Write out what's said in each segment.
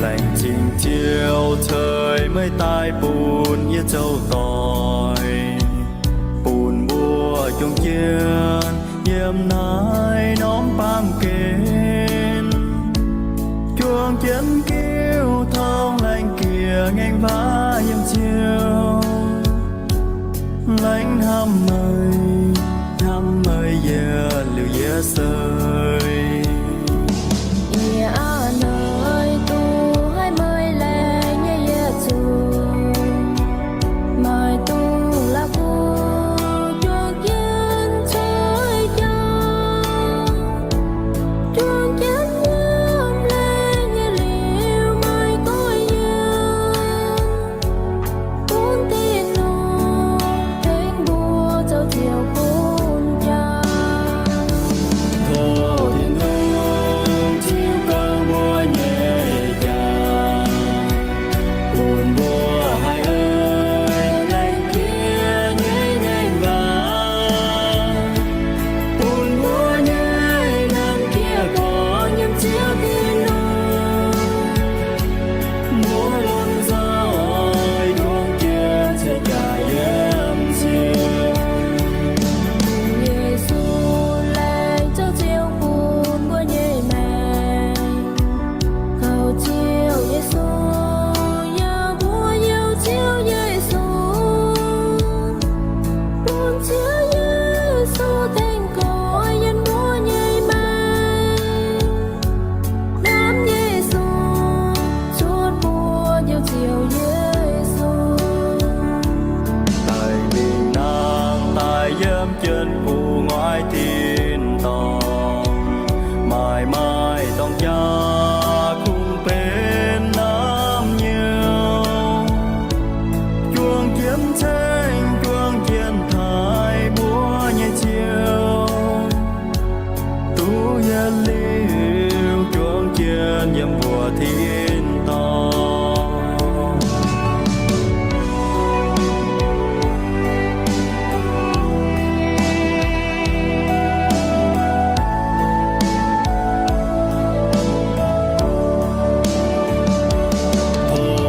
Laengz zingh Ziouv ceix meih daaih bun yie zoux doic, bun mbuo juang jienv yiem naaiv norm baamh gen, juang jienv giuv tong laengz jiex ngaengc waac yiem Ziouv. Laengz hnamv meih, hnamv meih yietc liuz yietc seix. Yie aav hneiv duqv haiz meih laengz nyei yietc zungv, maaih dongh la'kuqv juang jienv cuotv jauv, juang jienv yiem laengz nyei liuz maaih goiv yiem. Bun tin lungh tengx mbuo zoux Ziouv bun jaa. Tov Tin-Hungh tiuv gouv mbuo nyei jaa, bun mbuo haih eix laengz jiex nyei ngaengc waac, bun mbuo nyei hnamv jiex gorx yiem Ziouv Tin-Hungh. Mbuo lomh nzoih juang jienv ceix jaax yiem Ziouv. Yesu laengz zoux Ziouv bun mbuo nyei maengc. Kaux Ziouv Yesu, yaac mbuo youz Ziouv Yesu, bun Ziouv Yesu tengx goiv yiem mbuo nyei maengc. Hnamv Yesu, cuotv buoz njoux Ziouv Yesu. Daaih mingh nangh daaih yiem jienv gu'nguaaic tin-dorngh, maaih maaih dorng jaa kungx benx naamh nyouz, juang jienv ceng juang jienv taaih mbuo nyei Ziouv. Duqv yietc liuz juang jienv yiem mbuo tin-dorngh.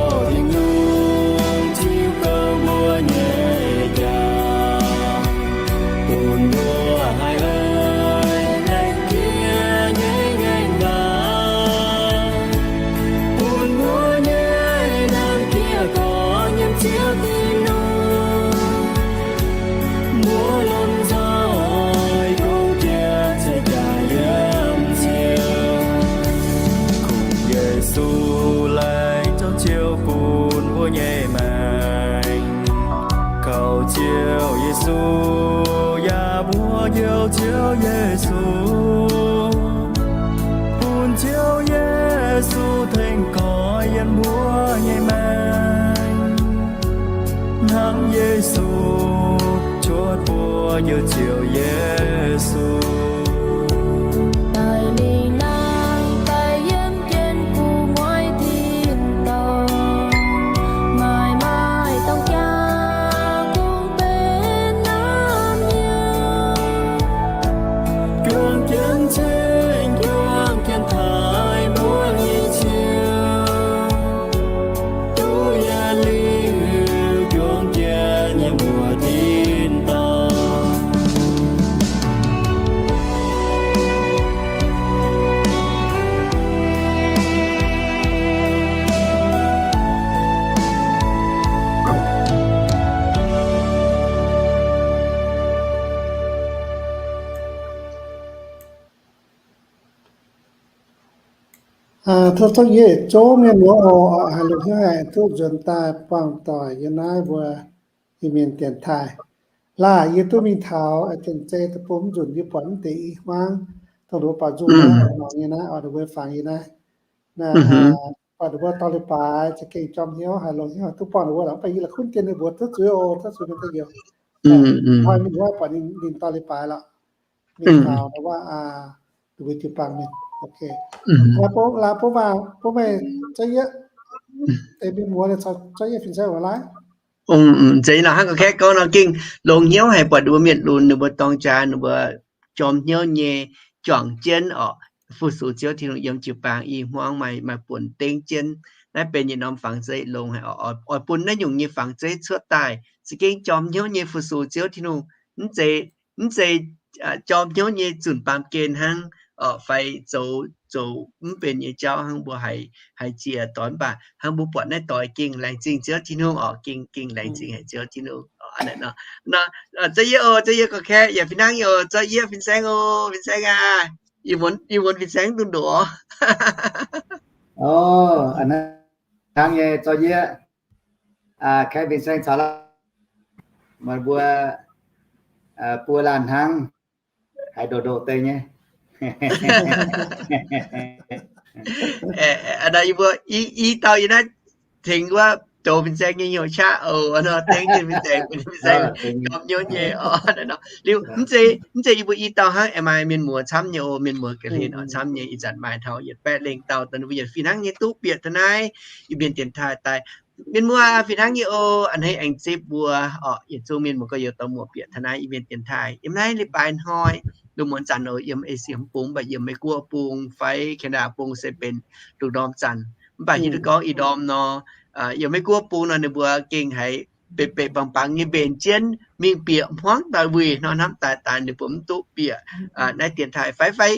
Tov Tin-Hungh tiuv gouv mbuo nyei jaa, bun mbuo haih eix laengz jiex nyei ngaengc waac, bun mbuo nyei hnamv jiex gorx yiem Ziouv Tin-Hungh. Mbuo lomh nzoih juang jienv ceix jaax yiem Ziouv. Kungx Yesu laengz zoux Ziouv bun mbuo nyei maengc. Kaux Ziouv Yesu, yaac mbuo youz Ziouv Yesu, bun Ziouv Yesu tengx goiv yiem mbuo nyei maengc. Hnamv Yesu, cuotv buoz njoux Ziouv Yesu. Daaih lingh naaiv daaih yiem jienv gu'nguaaic tin-dorngh, maaih maaih dorng jaa kungx benx naamh nyouz, juang jienv ceng juang jienv taaih mbuo nyei Ziouv. Duqv yietc liuz juang jienv yiem mbuo tin-dorngh. Tov tov yietc zungv mienh muoz oc, haih longc hnyouv haic duqv nzuonx daaih buangh doic yiem naaiv mbuo Iu-Mienh dienx taaih. Laah yie duqv mingh taux dienx zei deic-bung mv nzunc yie buatc mv deix i hmuangv dongh ninh mbuo baaux nzung naaiv, mangc nyei naaiv, oix ninh mbuo fangx yie naaiv. Buatc ninh mbuo dorh leiz-baaix za'gengh jorm hnyouv haic, longc hnyouv duqv buangh ninh mbuo lorqc, mv baac yie la'kunv jienv ninh mbuo duqv zuiz oc, duqv zuiz mienh daaih yoc. Hnoi mingh wuov buatc ninh dorh leiz-baaix lorqc. Mingh taux wuov, ninh mbuo jiu-baang mienh. Laaix bun, laaix bun waac bun meih za'yietv, deix mienh muoz caux za'yietv fin-saeng oc, laaix. Zeiz nor hnangv ga'kaeqv gorngv nor, gengh longx hnyouv haic buatc ninh mbuo mienh lunx, ninh mbuo dorng jaax, ninh mbuo jorm hnyouv nyei juangc jienv oc. fu-sux Ziouv Tin-Hungh yiem jiu-baang i hmuangv maaih, maaih buonc dengv jienv. Naaiv benx yietc norm fangx zeiv longx haic oc. Oix bun naaiv nyungc nyei fangx zeiv cuotv daaih, za'gengh jorm hnyouv nyei fu-sux Ziouv Tin-Hungh. Mv zeiz, mv zeiz jorm hnyouv nyei zunc baamh gen hnangv, fai zoux, zoux mv benx nyei jauv hnangv mbuo haiz, haiz jiex doix mv baac hnangv mbuo buatc naaiv doix gengh laengz zingh Ziouv Tin-Hungh oc, gengh, gengh laengz zingh haic Ziouv Tin-Hungh. Nor, zorqv yie oc, zorqv yie gorx-kaeqv, yaac fih hnangv nyei oc, zorqv yie fin-saeng oc, fin-saeng aac. Yie muonz fin-saeng duqv ndoqc oc. Hnangv nyei, zorqv yie kaeqv fin-saeng caux meih mbuo buo laanh hnangv, haiz ndoqc ndoqc deix nyei. Yie mbuo i dauh yie naaiv tengx wuov douz fin-saeng nyei hnyouv qaqv oc, nor dengv jienv fin-saeng, fin-saeng gapv hnyouv nyei oc. Liuz mv zeiz, mv zeiz yie mbuo i dauh hnangv, aengx maaih mienh muoz camv nyei oc, mienh muoz ga'hlen oc, camv nyei. Ih zanc maaih taux yietc baeqv lengh dauh, dongh ninh mbuo yietc fih hnangv nyei duqv bieqc taux naaiv Iu-Mienh dienx taaih daaih. Mienh muoz fih hnangv nyei oc, a'hneiv aengx zipv mbuo oc, yietc zungv mienh muoz gorx-youz dorh muoz bieqc taux naaiv Iu-Mienh dienx taaih. Yiem naaiv leiz-baaix hnoi, lungh muonz zanc oc, yiem Esie bung, mv baac yiem Meiv-Guoqv bung fai Canada bung se benx lungh ndorm zanc. Mv baac hiuv duqv gorngv ih ndorm nor, yiem Meiv-Guoqv bung nor ninh mbuo gengh haiz beiv beiv bangc bangc nyei mbenc jienv mingh bieqc hmuangv doic wuic nor, hnamv daaih daaih ninh mbuo mv duqv bieqc naaiv dienx taaih fai, fai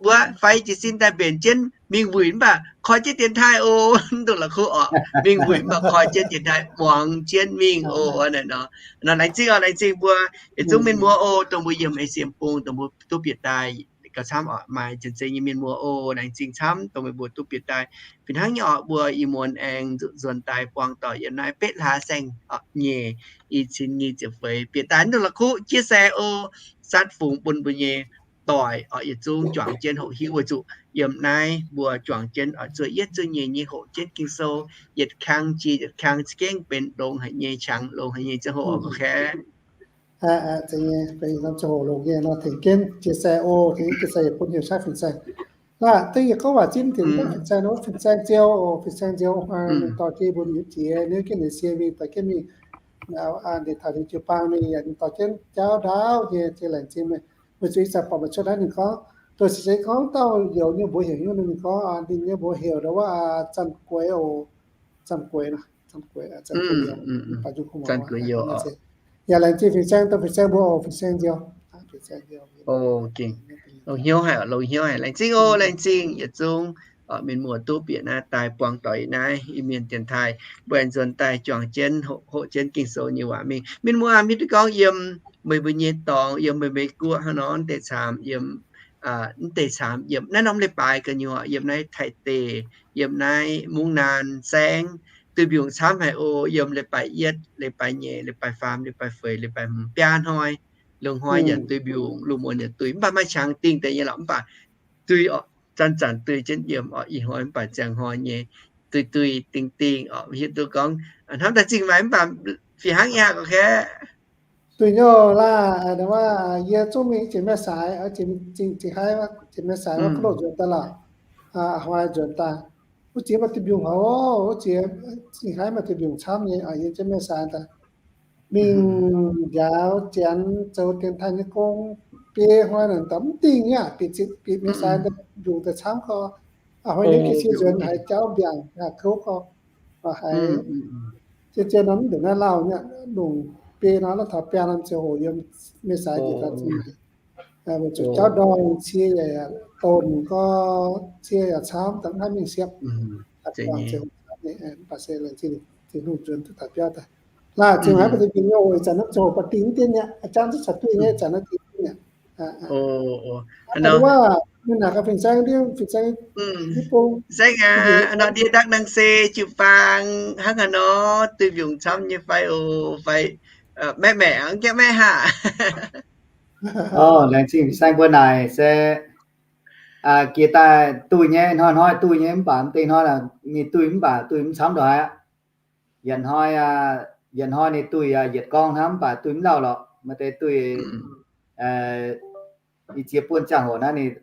wuov fai jiez sin daaih mbenc jienv mingh wuic mv baac koi jienv dienx taaih oc. Mv dungx la'kuqv oc, mingh wuic mv baac koi jienv dienx taaih muangx jienv mingh oc. Naaiv nor, nor laengz zingh oc, laengz zingh mbuo yietc zungv mienh muoz oc, dongh mbuo yiem Esie bung dongh mbuo duqv bieqc daaih gauh camv oc. Maaih janx-zei nyei mienh muoz oc, laengz zingh camv dongh meih mbuo duqv bieqc daaih. Fih hnangv nyei oc, mbuo ih muonz aengx nzuonx daaih buangh doic yiem naaiv betv hlaax saeng nyeic, i cin nyic ziepc feix bieqc daaih. Mv dungx la'kuqv chia sẻ oc, saatv fungx bun mbuo nyei doic oc, yietc zungv juangc jienv hoqc hiuv weic zuqc yiem naaiv mbuo juangc jienv oc, zuov yietv zuov nyeic nyei hoqc jienv Ging-Sou, yietc kang jiex yietc kang za'gengh benx longx haic nyei, qangx longx haic nyei ziangh hoc oc, gorx-kaeqv. Aa, aa, zeiz nyei, benx norm ziangh hoc longx nyei nor, tengx jienv chia sẻ oc, tengx jienv chia sẻ yietc bun heuc qaqv fin-saeng. Naaiv deix yie gorngv waac zipv tengx fin-saeng nor, fin-saeng Nziou oc, fin-saeng Nziou, ninh dorh jienv mbuo mingh jiex, ninh jienv ninh sie mingh, dorh jienv mingh, ninh taux ninh jiu-baang mingh yaac ninh dorh jienv jauv ndaauv nyei, za'gengh laengz zingh meih. Weic zuqc ih zanc buatc meih cuotv naaiv ninh gorngv, dongh se gorngv dauh youz nyei mbuox heuc nyei, ninh gorngv ninh nyei mbuox heuc ndau wuov Zanc Gueix oc, Zanc Gueix, Zanc Gueix, Zanc Gueix youz, mv baac Zanc Gueix youz. Yaac laengz zingh fin-saeng, dongh fin-saeng mbuo oc, fin-saeng Nziou. Gengh longx hnyouv haic, longx hnyouv haic, laengz zingh oc, laengz zingh yietc zungv mienh muoz duqv bieqc naaiv daaih buangh doic naaiv Iu-Mienh dienx taaih, mbuo aengx nzuonx daaih juangc jienv hoqc jienv Ging-Sou nyei waac mingh. Mienh muoz, mv hiuv duqv gorngv yiem meih mbuo nyei dorngx, yiem meih mbuo nyei guoqv hnangv nor, mv deix caamx yiem, mv deix caamx yiem naaiv norm leiz-baaix gu'nyuoz, yiem naaiv Taiv deic, yiem naaiv Mungv Naan Saengv, duih mbiungc camv haic oc. Yiem leiz-baaix yietv, leiz-baaix nyeic, leiz-baaix faam, leiz-baaix feix, leiz-baaix hmz, biaa hnoi, lungh hnoi yaac duih mbiungc, lungh muonz yaac duih, mv baac maaih qangx dingh deix nyei lorqc, mv baac duih oc, zanc-zanc duih jienv yiem oc, ih hnoi mv baac ziangh hnoi nyei, duih duih dingh dingh oc. Hiuv duqv gorngv hnamv daaih zingh maaic mv baac fih hnangv yaac gorx-kaeqv. Duih nyei laah, yie zungv mingh jiex Maengx Saix, zingh haaix, jiex Maengx Saix wuov ga'loh nzuonx daaih lorqc, a'hnoi nzuonx daaih. Wuov jiex maaih duih mbiungc haic oc, wuov jiex zingh haaix maaih duih mbiungc camv nyei, yie jiex Maengx Saix daaih. Mingh njaaux Janx zoux dienx taaih nyei gong, biei hnoi naaic daaih mv dingh nyei aqv, bieqc Maengx Saix mbiungc daaih camv gorx. A'hnoi nyei ga'sie nzuonx haiz jauv mbiaangc haaix kouv gorx, haiz zien-zien nor mv nduqc naaiv lauh nyei, longc biei nor, naaiv taux biaa norm ziangh hoc yiem Maengx Saix daaih zinh weic zuqc jauv ndoih, cie yaac donx gorx, cie yaac camv, daaih mv haih mingh siepv. Mv baac se laengz zingh Tin-Hungh nzuonx duqv taux biauv daaih. Laah, zingh haiz baac duih mbiungc nyei oc, ih zanc norm ziangh hoc baac dingh mv dien mi'aqv, jangv duqv caux duih nyei, ih zanc naaiv dingh mv dien mi'aqv. Wuov, mienh naaic gaax fin-saeng, fin-saeng, fin-saeng aac, ndie ndakv nang se jiu-baang hnangv haaix nor, duih mbiungc camv nyei fai oc, fai maeqv maeqc, mv gaengh maeqv haah. Laengz zingh fin-saeng mbuo naaic se jiex daaih duih nyei, hnoi-hnoi duih nyei, mv baac mv deix hnoi ninh duih mv baac duih mv camv ndongc haaix aqv. Yietc hnoi, yietc hnoi ninh duih yietc gorngv hnangv, mv baac duih mv lauh lorqc. Maaih deix duih i ziex buonc ziangh hoc naaiv ninh,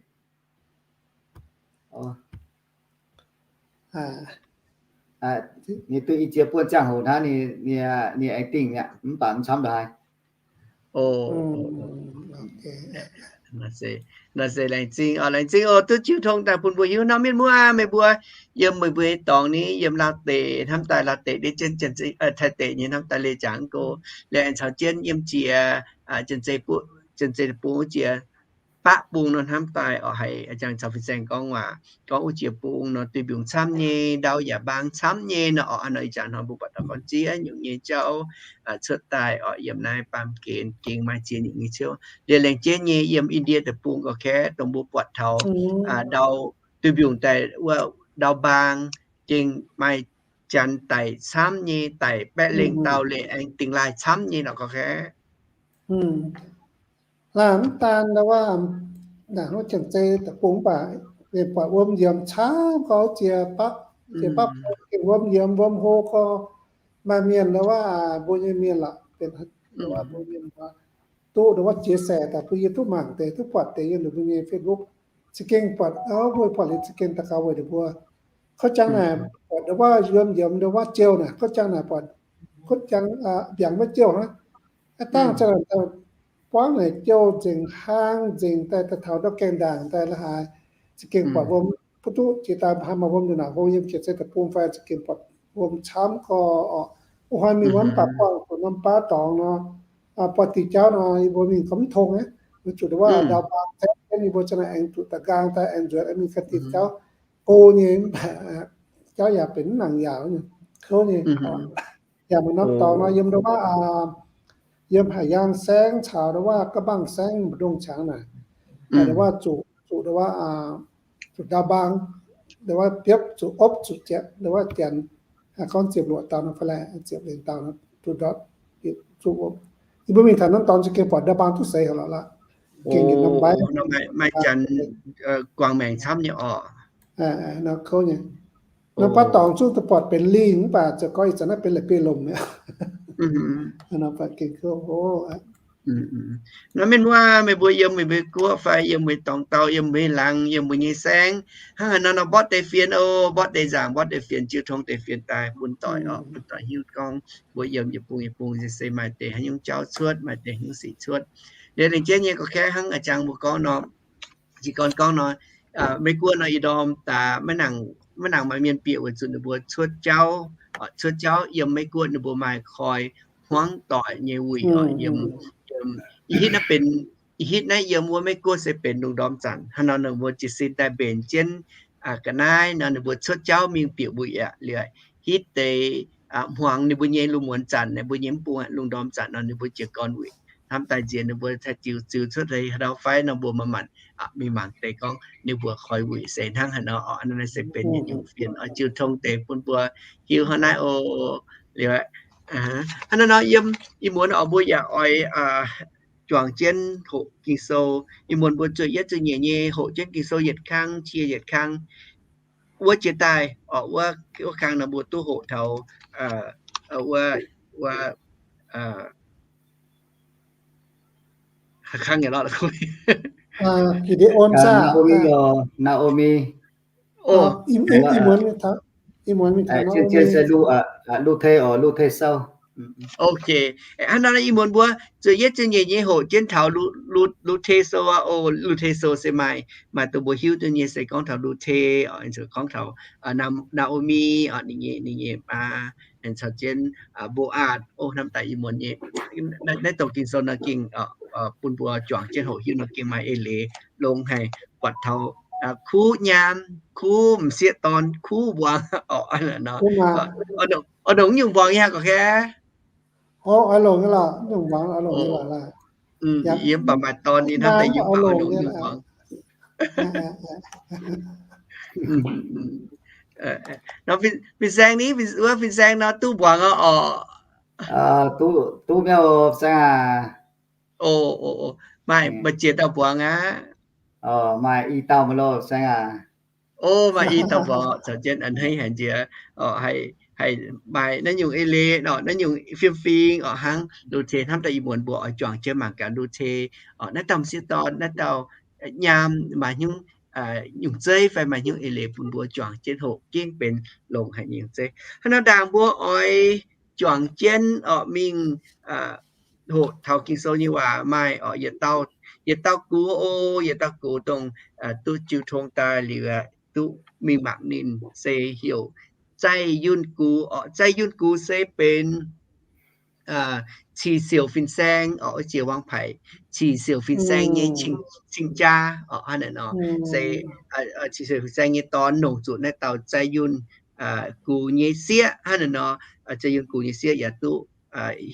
ninh duih i ziex buonc ziangh hoc hnangv, ninh aengx dingh mi'aqv, mv baac mv camv ndongc haaix. Naaiv se laengz zingh oc, laengz zingh oc, duqv jiu tong daaih bun mbuo hiuv nor. Mienh muoz, meih mbuo yiem meih mbuo nyei dorngx ni, yiem Laauv deic hnamv daaih, Laauv deic ndiev jienv, Taiv deic nyei hnamv daaih leih jangx go, liuz aengx caux jienv yiem jiex Janx-Zei bung, Janx-Zei bung wuov jiex baqv bung nor hnamv daaih oc, haiz a'jang caux fin-saeng gorngv waac, gorngv wuov jiex bung nor duih mbiungc camv nyei, ndau yaac mbaang camv nyei nor oc. Hnangv nor ih jaax hnoi mbuo buatc taux gorngv ziex nyungc nyei jauv cuotv daaih oc, yiem naaiv baamh gen gengh maaih ziex nyungc nyei ciouv. Liuz laengz jienv nyei yiem Indie deic-bung gorqv-kaeqv, dongh mbuo buatc taux ndau duih mbiungc daaih wuov ndau mbaang gengh maaih Janx daic camv nyei, daic baeqv lengh dauh liuz aengx dingh laaih camv nyei nor gorqv-kaeqv. Laanh mv daan ndau wuov, naaic hnangv Janx-Zei deic-bung mv baac ninh buatc wuom yiemx camv gorx, jiex baqv, jiex baqv bung gengh wuom yiemx wuom hlo gorx. Maaih mienh ndau wuov, mbuo nyei mienh lorqc, benx ndau wuov mbuo mienh duqv ndau wuov jiex saeqv daaih bun yie duqv mangc deix, duqv buatc deix yiem ninh mbuo nyei Facebook. Za'gengh buatc, mbuo buatc liuz za'gengh daux gaux weic ninh mbuo. Kouv jangx naaic buatc ndau wuov wuom yiemx ndau wuov jiouh naaic, kouv jangx naaic buatc, kouv jangx mbiaangx wuov jiouh hnangv. Aav dangh za'gengh buangv naaic jiouh nzengc, hlang nzengc daaih, daaih taux ndau gaengh ndaangc daaih la'haaix, za'gengh buatc wuom butv duqv jiex daaih, haaix maaih wuom ndongc naaic hlo yiem Janx-Zei deic-bung fai za'gengh buatc wuom camv gorx oc. Wuov hnoi mingh wuov mv baac buangh zuqc norm baav dorngx nor, buatc diuh jauv nor, yie mbuo mingh gorngv mv tong aqv, weic zuqc ndau wuov ndau mbaang zaeqv jienv, yie mbuo za'naaic aengx zuqc da'nqaang daaih aengx nzuonx mingh ganh diuh jauv go nyei, mv baac jauv yaac benx mv nangc yaauc nyei, kouv nyei. Yaac maaih norm dorngx nor yiem ndau wuov, yiem Haaix Yaang Saengv caux ndau wuov Ga'mbangh Saengv mbu'ndongx qangx naaic, ndau wuov zuqc, zuqc ndau wuov, zuqc ndau mbaang, ndau wuov biopv zuqc opv zuqc jatv ndau wuov janx, gorngv ziepc luoqc dauh nor fai laeh ziepc lengh dauh nor, duqv ndortv zuqc opv. Yie mbuo mingh taux norm dorngx za'gengh buatc ndau mbaang duqv seix haic lorqc laqv. Gengh yietc norm mbaih maaih janx guangc maengc camv nyei oc. Nor kouv nyei. Norm baav dorngx zungv duqv buatc benx lingh mv baac ziouc gorngv ih zanc naaiv benx la'bieiv-lomc mi'aqv. Nor mienh muoz, meih mbuo yiem meih mbuo guoqv fai yiem meih dorngx dauh, yiem meih laangz, yiem mbuo nyei saengv, hnangv haaix nor nor mborqv deix fienx oc, mborqv deix nzaangc, mborqv deix fienx, jiu tong deix fienx daaih bun doic oc, bun doic hiuv gorngv mbuo yiem yietc bung yietc bung se maaih deix haaix nyungc jauv cuotv, maaih deix haaix nyungc sic cuotv. Liuz ninh jienv nyei gorqv-kaeqv hnangv a'jang mbuo gorngv nor, jiex gorn gorngv nor, Meiv Guoqv nor ih ndorm daaih maiv nangc maaih mienh bieqc weic zuqc ninh mbuo cuotv jauv, cuotv jauv yiem Meiv Guoqv ninh mbuo maaih koi hmuangv doic nyei wuic oc. Yiem, yiem ih hitv naaiv benx, ih hitv naaiv yiem wuov Meiv Guoqv se benx lungh ndorm zanc. Hnangv nor ninh mbuo jiez sin daaih mbenc jienv ga'naaiv nor, ninh mbuo cuotv jauv mingh bieqc wuic aqv. Liuz hitv deix hmuangx ninh mbuo nyei lungh muonz zanc, ninh mbuo nyei mv bung lungh ndorm zanc nor ninh mbuo jiez gorn wuic. Hnamv daaih nziex ninh mbuo ziux ziux cuotv haaix ndau fai nor mbuo manc-manc mingh mangc deix gorngv ninh mbuo koi wuic se hnangv haaix nor oc. Naaiv se benx yietc nyungc fienx oix jiu tong deix bun mbuo hiuv hnangv naaiv oc. Liuz hnangv naaiv nor yiem ih muonz oc mbuo yaac oix juangc jienv hoqc Ging-Sou. Ih muonz mbuo zuoqc yietv zuoqc nyeic nyei hoqc jienv Ging-Sou yietc kang cie yietc kang. Wuov jiex daaih oc, wuov, wuov kang nor mbuo duqv hoqc taux wuov, wuov, haaix kang nyei lorqc? Gideon, Naa^o^mi, Naa^o^mi. Ih muonz mingh taux, ih muonz mingh taux Lu^te oc, Lu^te Sou. Ok. Hnangv nor ih muonz mbuo zuoqc yietv zuoqc nyeic nyei hoqc jienv taux Lu^te Sou oc. Lu^te Sou se maaih, maaih dongh mbuo hiuv duqv nyei se gorngv taux Lu^te oc, gorngv taux Naa^o^mi oc, ninh nyei, ninh nyei maa, caux jienv Mbo^aatc oc. Hnamv daaih ih muonz nyei naaiv dongh Ging-Sou nor gengh bun mbuo juangc jienv hoqc hiuv nor gengh maaih eix leiz longx haic, buatc taux kuv nyaam, kuv m'sieqv dorn, kuv mbuangz oc. Oix longc nyungc mbuangz yaac gorqv-kaeqv. Oix longc nyei lorqc, nyungc mbuangz oix longc nyei lorqc. Yiem baac maaih dorn ninh hnamv daaih yiem baac oix longc nyungc mbuangz. Nor fin-saeng ni, wuov fin-saeng nor duqv mbuangz oc. Duqv mi'aqv, fin-saeng aac. Maaih, maaih ziex dauh mbuangz aqv. Maaih i dauh maiv loz, fin-saeng aac. O, maaih i dauh mbuangz caux jienv a'hneiv haic nziex. Haih maaih naaiv nyungc eix leiz nor, naaiv nyungc fiem-fingx oc, hnangv Lu^te hnamv daaih ih muonz mbuo oix juangc jienv mangc gaax Lu^te oc, naaiv dauh m'sieqv dorn, naaiv dauh nyaam maaih hnyouv, nyungc zeiv fai maaih hnyouv eix leiz bun mbuo juangc jienv hoqc gengh benx longx haic nyei nyungc zeiv. Hnangv nor ndaangc mbuo oix juangc jienv oc mingh hoqc taux Ging-Sou nyei waac maaih oc yietc dauh yietc dauh gux o, yietc dauh gux dongh duqv jiu tong daaih liuz aeqv, duqv mingh mangc ninh se heuc Zai Yunh Gux oc. Zai Yunh Gux se benx Cih Siouc Fin-Saeng oc, jiex Wangpaic Cih Siouc Fin-Saeng nyei cing-jaa oc. Hnangv naaiv nor se Cih Siouc Fin-Saeng nyei dorn longc zuqc naaiv dauh Zai Yunh Gux nyei sieqv. Hnangv naaiv nor Zai Yunh Gux nyei sieqv yaac duqv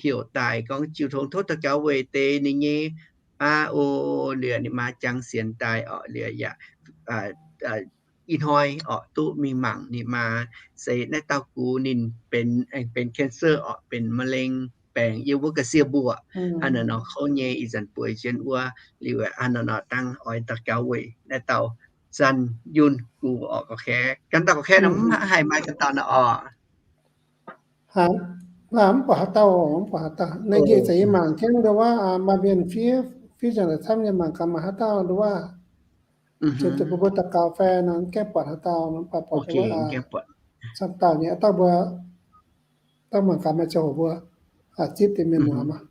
heuc daaih gorngv jiu tong tov daux gaux weic deix ninh nyei maa o. Liuz ninh maa jangx sienx daaih oc, liuz yaac ih hnoi oc duqv mingh mangc ninh maa se naaiv dauh gux ninh benx, aengx benx cancer oc, benx มะเร็ง baengc yiem wuov ga'sie mbuoqc. Hnangv naaiv nor kouv nyei, ih zanc bueix jienv wuov. Liuz hnangv naaiv nor dangh oix daux gaux weic naaiv dauh Zai Yunh Gux oc. Ga'naaiv dauh ga'naaiv nor mv haih maaih ga'naaiv dauh nor oc. Mv baac haaix dauh, mv baac haaix dauh naaiv nqemh za'eix mangc jienv ndo wuov maaih mienh fiev, fiev ziangh la'camv nyei mangc gaax maaih haaix dauh ndo wuov, mbuo daux gaux fai nor gaengh buatc haaix dauh, mv baac buatc camv dauh nyei, dauh mbuo dangh mangc gaax maaih ziangh hoc mbuo zipv deix mienh muoz maah.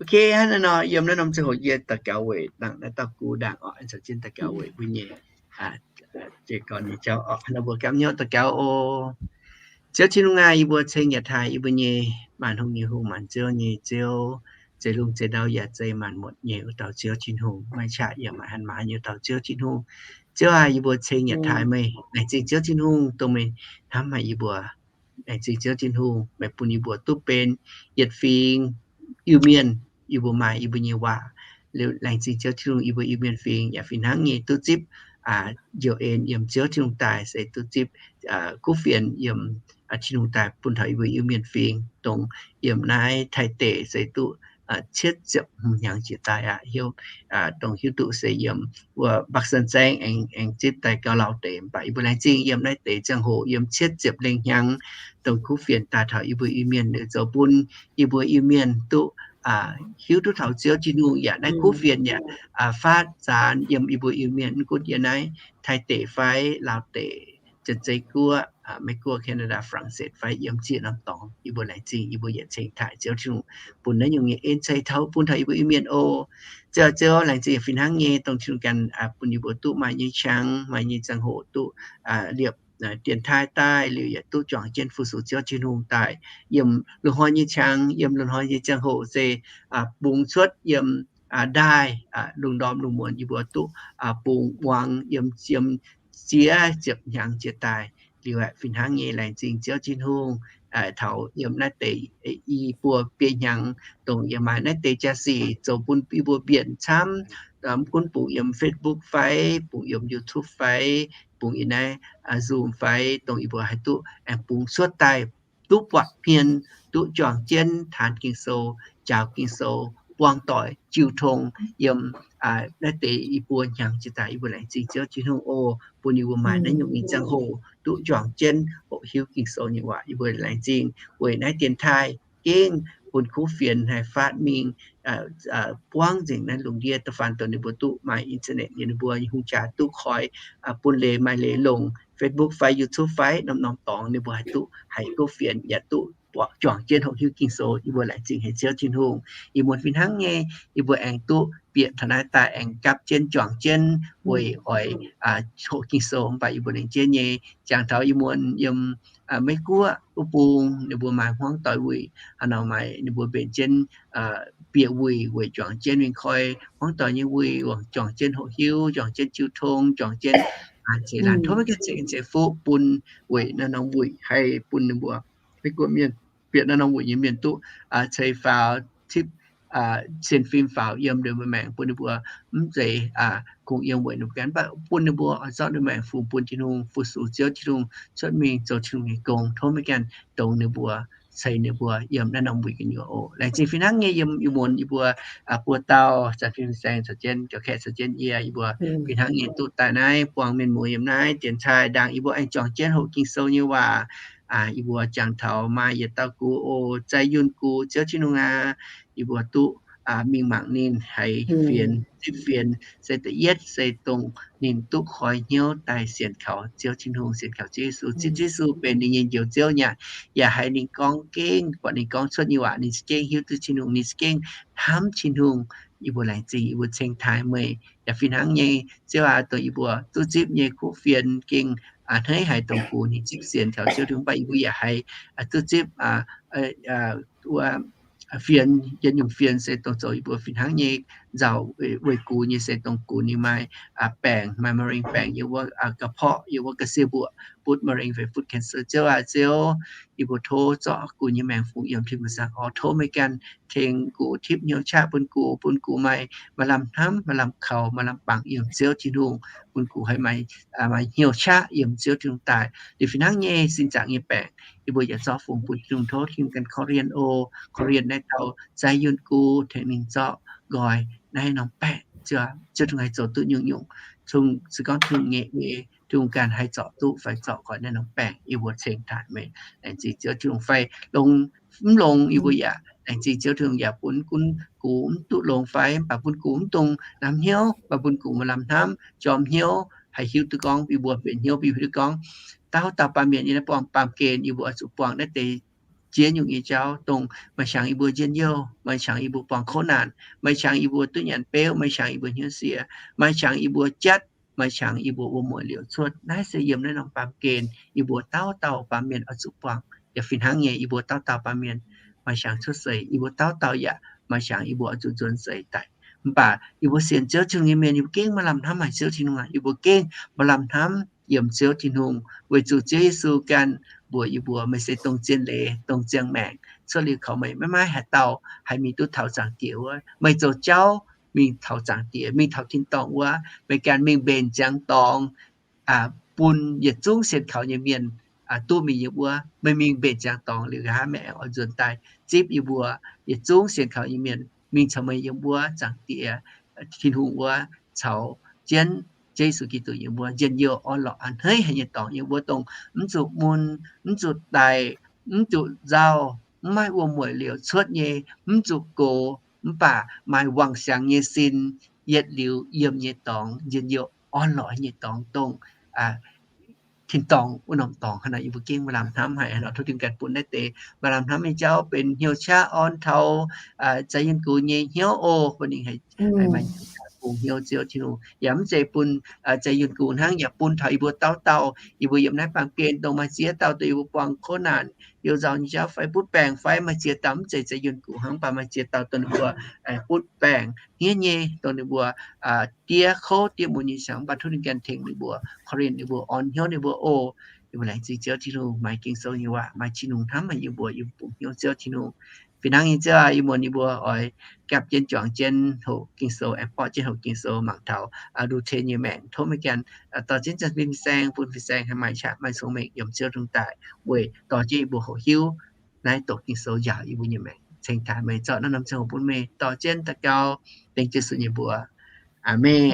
Ok, hnangv naaiv nor yiem naaiv norm ziangh hoc yie daux gaux weic dangh naaiv dauh gux ndaangc oc, caux jienv daux gaux weic mbuo nyei jiez gorn nyei jauv oc. Hnangv naaiv mbuo gapv hnyouv daux gaux oc. Ziouv Tin-Hungh aac, yie mbuo ceng yaac taaih yie mbuo nyei maanc hungh nyei Hungh, maanc ziouv nyei Ziouv, zeix lungh zeix ndau yaac zeix maanc muotc nyei wuov dauh Ziouv Tin-Hungh, maaih qaqv yaac maaih hanh maaz nyei wuov dauh Ziouv Tin-Hungh. Ziouv aac, yie mbuo ceng yaac taaih meih, laengz zingh Ziouv Tin-Hungh dongh meih hnamv haic yie mbuo. Laengz zingh Ziouv Tin-Hungh, meih bun yie mbuo duqv benx yietc fingx Iu-Mienh, yie mbuo maaih yie mbuo nyei waac. Liuz laengz zingh Ziouv Tin-Hungh, yie mbuo Iu-Mienh fingx yaac fih hnangv nyei duqv zipv njoux en yiem Ziouv Tin-Hungh daaih, se duqv zipv kuv fienx yiem Tin-Hungh daaih bun taux yie mbuo Iu-Mienh fingx, dongh yiem naaiv Taiv deic se duqv cietv ziepc hmz hnyangx jiex daaih aqv. Hiuv, dongh hiuv duqv se yiem wuov Mbak San Saeng aengx, aengx zipv daaih Gauh Lauh deic, mv baac yie mbuo laengz zingh yiem naaiv deix ziangh hoc yiem cietv ziepc lengh hnyangx, dongh kuv fienx daaih taux yie mbuo Iu-Mienh liuz zoux bun yie mbuo Iu-Mienh duqv hiuv duqv taux Ziouv Tin-Hungh yaac naaiv kuv fienx yaac faatv zaanx yiem yie mbuo Iu-Mienh, mv gunv yiem naaiv Taiv deic fai Laauv deic, Janx-Zei Guoqv, Meiv Guoqv, Canada, France fai yiem ziex norm dorngx. Yie mbuo laengz zingh, yie mbuo yietc ceng taaih Ziouv Tin-Hungh bun naaiv nyungc nyei en ceix taux bun taux yie mbuo Iu-Mienh oc. Ziouv, Ziouv, laengz zingh yaac fih hnangv nyei dongh Tin-Hungh ganh bun yie mbuo duqv maaih nyei qangx, maaih nyei ziangh hoc duqv liepc dienx taaih daaih liuz yaac duqv juangc jienv fu-sux Ziouv Tin-Hungh daaih yiem loz-hnoi nyei qangx, yiem loz-hnoi nyei ziangh hoc se bungx cuotv yiem ndaaih lungh ndorm lungh muonz yie mbuo duqv bungx muangx yiem, yiem ziex ziepc hnyangx jiex daaih. Liuz aeqv, fih hnangv nyei laengz zingh Ziouv Tin-Hungh taux yiem naaiv deix i buo biei hnyangx, dongh yiem maaih naaiv deix jaa-sic zoux bun yie mbuo mbienc camv, mv gunv bungx yiem Facebook fai, bungx yiem YouTube fai, bungx yiem naaiv Zoom fai, dongh yie mbuo haih duqv aengx bungx cuotv daaih, duqv buatc hmien, duqv juangc jienv taanx Ging-Sou, njaaux Ging-Sou, buangh doic jiu tong yiem naaiv deix i buo hnyangx jiex daaih. Yie mbuo laengz zingh Ziouv Tin-Hungh oc, bun yie mbuo maaih naaiv nyungc nyei ziangh hoc duqv juangc jienv hoqc hiuv Ging-Sou nyei waac. Yie mbuo laengz zingh weic naaiv dienx taaih gengh bun kuv fienx haih faatv mingh buangv nzengc naaiv lungh ndiev da'faanh dongh ninh mbuo duqv maaih internet yiem ninh mbuo nyei hungh jaa duqv koi bun leiz maaih leiz longc Facebook fai YouTube fai norm-norm dorngx ninh mbuo haih duqv haiz kuv fienx yaac duqv juangc jienv hoqc hiuv Ging-Sou. Yie mbuo laengz zingh haic Ziouv Tin-Hungh. Ih muonz fih hnangv nyei, yie mbuo aengx duqv bieqc taux naaiv daaih aengx gapv jienv juangc jienv weic oix hoqc Ging-Sou. Mv baac yie mbuo lengc jienv nyei jangx taux ih muonz yiem Meiv Guoqv wuov bung ninh mbuo maaih hmuangv doic wuic, haaix nor maaih ninh mbuo mbenc jienv bieqc wuic weic juangc jienv mingh koi hmuangv doic nyei wuic, juangc jienv hoqc hiuv, juangc jienv jiu tong, juangc jienv ceix laanh. Tov meih ganh ceix fuqv bun weic naaiv norm wuic haih bun ninh mbuo Meiv Guoqv mienh, bieqc naaiv norm wuic nyei mienh duqv ceix faaux tipv cien fim faaux yiem liuz maengc bun ninh mbuo mv zeiz kungx yiem weic ninh mbuo ganh, mv baac bun ninh mbuo oix zorqv ninh maengc fungx bun Tin-Hungh, fu-sux Ziouv Tin-Hungh, cuotv mingh zoux Tin-Hungh nyei gong. Tov meih ganh dongx ninh mbuo, ceix ninh mbuo yiem naaiv norm wuic gu'nyuoz oc. Laengz zingh fih hnangv nyei yiem ih muonz yie mbuo buo dauh zanc fim saeng caux jienv, jauv-kaeqv caux jienv yie, yie mbuo fih hnangv nyei duqv daaih naaiv buangh mienh muoz yiem naaiv dienx taaih ndaangc, yie mbuo aengx juangc jienv hoqc Ging-Sou nyei waac. Yie mbuo jangx taux maaih yietc dauh gux oc, Zai Yunh gux, Ziouv Tin-Hungh aac, yie mbuo duqv mingh mangc ninh haiz fienx, zipv fienx, se da'yietv se dongh ninh duqv koi hnyouv daaih sienx kaux Ziouv Tin-Hungh, sienx kaux Ziouv Yesu, zipv Ziouv Yesu benx ninh nyei Njoux Ziouv nyei aqv. Yaac haiz ninh gorngv gengh, buatc ninh gorngv cuotv nyei waac, ninh za'gengh hiuv duqv Tin-Hungh, ninh za'gengh hnamv Tin-Hungh. Yie mbuo laengz zingh, yie mbuo ceng taaih meih. Yaac fih hnangv nyei, Ziouv aac, dongh yie mbuo duqv zipv nyei kuv fienx gengh a'hneiv haic dongh gux ninh zipv sienx kaux Ziouv Tin-Hungh, mv baac yie mbuo yaac haiz duqv zipv wuov fienx, yietc nyungc fienx se dongh zoux yie mbuo fih hnangv nyei nzauc, weic gux nyei se dongh gux ninh maaih baengc, maaih มะเร็ง baengc yiem wuov ga'porqv, yiem wuov ga'sie mbuoqc, butv มะเร็ง fai butv cancer. Ziouv aac, Ziouv, yie mbuo tov zorqv gux nyei maengc fungx yiem tin-muoz-saang orv. Tov meih ganh tengx gux tipv hnyouv qaqv bun gux, bun gux maaih, maaih lamh hnamv, maaih lamh kaux, maaih lamh bangc yiem Ziouv Tin-Hungh, bun gux haih maaih, maaih hnyouv qaqv yiem Ziouv Tin-Hungh daaih. Liuz fih hnangv nyei sin zaangc nyei baengc, yie mbuo yaac zorqv fungx bun Tin-Hungh. Tov Tin-Hungh ganh korv-lienh oc, korv-lienh naaiv dauh Zai Yunh Gu, tengx ninh zorqv nqoi naaiv norm baengc. Ziouv Tin-Hungh haih zoux duqv nyungc-nyungc. Zungv se gorngv Tin-Hungh nyei, Tin-Hungh ganh haih zorc duqv fai zorc nqoi naaiv norm baengc. Yie mbuo ceng taaih meih. Laengz zingh Ziouv Tin-Hungh. Fai longx mv longx yie mbuo yaac laengz zingh Ziouv Tin-Hungh, yaac bun gunv gux mv duqv longx fai, mv baac bun gux mv dungx lamh hnyouv, mv baac bun gux maaih lamh hnamv, jorm hnyouv, haih hiuv duqv gorngv yie mbuo mbenc hnyouv, hiuv duqv gorngv dauh dauh baamh mienh nyei naaiv buangh baamh gen yie mbuo oix zuqc buangh naaiv deix jiex nyungc nyei jauv, dongh maaih qangx yie mbuo njien-youh, maaih qangx yie mbuo buangh โควิด naanc, maaih qangx yie mbuo duqv nyanc beuv, maaih qangx yie mbuo hnyouv sie, maaih qangx yie mbuo jatv, maaih qangx yie mbuo wuom-mueic liouc cuotv. Naaiv se yiem naaiv norm baamh gen yie mbuo dauh dauh baamh mienh oix zuqc buangh. Yaac fih hnangv nyei, yie mbuo dauh dauh baamh mienh maaih qangx cuotv seix, yie mbuo dauh dauh yaac maaih qangx yie mbuo oix zuqc nzuonx seix daaih. Mv baac yie mbuo sienx Ziouv Tin-Hungh nyei mienh, yie mbuo gengh maaih lamh hnamv haic Ziouv Tin-Hungh aac. Yie mbuo gengh maaih lamh hnamv yiem Ziouv Tin-Hungh weic zuqc Ziouv Yesu ganh mbuox yie mbuo, meih se dongh zien leiz, dongh ziangh maengc. Cuotv liuz kaux meih maiv maaih haaix dauh haih mingh duqv taux Zaangc Diex wuov. Meih zoux jauv mingh taux Zaangc Diex, mingh taux tin-dorngh wuov. Meih ganh mingh mbenc ziangx dorngx bun yietc zungv sienx kaux nyei mienh duqv mingh yiem wuov. Meih mingh mbenc ziangx dorngx liuz nqa'haav meih aengx oix nzuonx daaih zipv yie mbuo yietc zungv sienx kaux nyei mienh mingh caux meih yiem wuov Zaangc Diex Tin-Hungh wuov caux jienv Ziouv Yesu Giduc yiem wuov njien-youh orn-lorqc a'hneiv haic nyei dorngx, yiem wuov dongh mv zuqc mun, mv zuqc daic, mv zuqc nzauh, mv maaih wuom-mueic liouc cuotv nyei, mv zuqc gox, mv baac maaih wangc siangx nyei sin, yietc liuz yiem nyei dorngx, njien-youh orn-lorqc nyei dorngx, dongh tin-dorngh wuov norm dorngx. Hnangv naaic yie mbuo gengh maaih lamh hnamv haic. Hnangv nor tov Tin-Hungh ganh bun naaiv deix maaih lamh hnamv nyei jauv benx hnyouv qaqv orn taux Zai Yunh Gu nyei hnyouv oc, bun ninh haih maaih bungx hnyouv Ziouv Tin-Hungh. Yaac mv zeiz bun Zai Yunh Gu hnangv, yaac bun taux yie mbuo dauh dauh. Yie mbuo yiem naaiv baamh gen dongh maaih ziex dauh dongh yie mbuo buangh โควิด naanc, youh nzauh nyei jauv fai butv baengc fai maaih ziex dauh, mv zeiz Zai Yunh Gu hnangv, mv baac maaih ziex dauh dongh ninh mbuo butv baengc hniev nyei, dongh ninh mbuo diev kouv diev mun nyei siangx, mv baac tov ninh ganh tengx ninh mbuo, korv-lienh ninh mbuo, orn hnyouv ninh mbuo oc. Yie mbuo laengz zingh Ziouv Tin-Hungh, maaih Ging-Sou nyei waac, maaih Tin-Hungh hnamv haic yie mbuo, yie mbuo bungx hnyouv Ziouv Tin-Hungh. Fih hnangv nyei Ziouv aac, ih muonz yie mbuo oix gapv jienv juangc jienv hoqc Ging-Sou, aengx borqv jienv hoqc Ging-Sou mangc taux Lu^te nyei maengc. Tov meih ganh dorh jienv zanc fin-saeng, bun fin-saeng haih maaih qaqv maaih cong-mengh yiem Ziouv Tin-Hungh daaih, weic dorh jienv yie mbuo hoqc hiuv naaiv doqc Ging-Sou njaaux yie mbuo nyei maengc. Ceng taaih meih zorqv naaiv norm ziangh hoc bun meih, dorh jienv daux gaux dengv Yesu nyei mbuox. Aamen.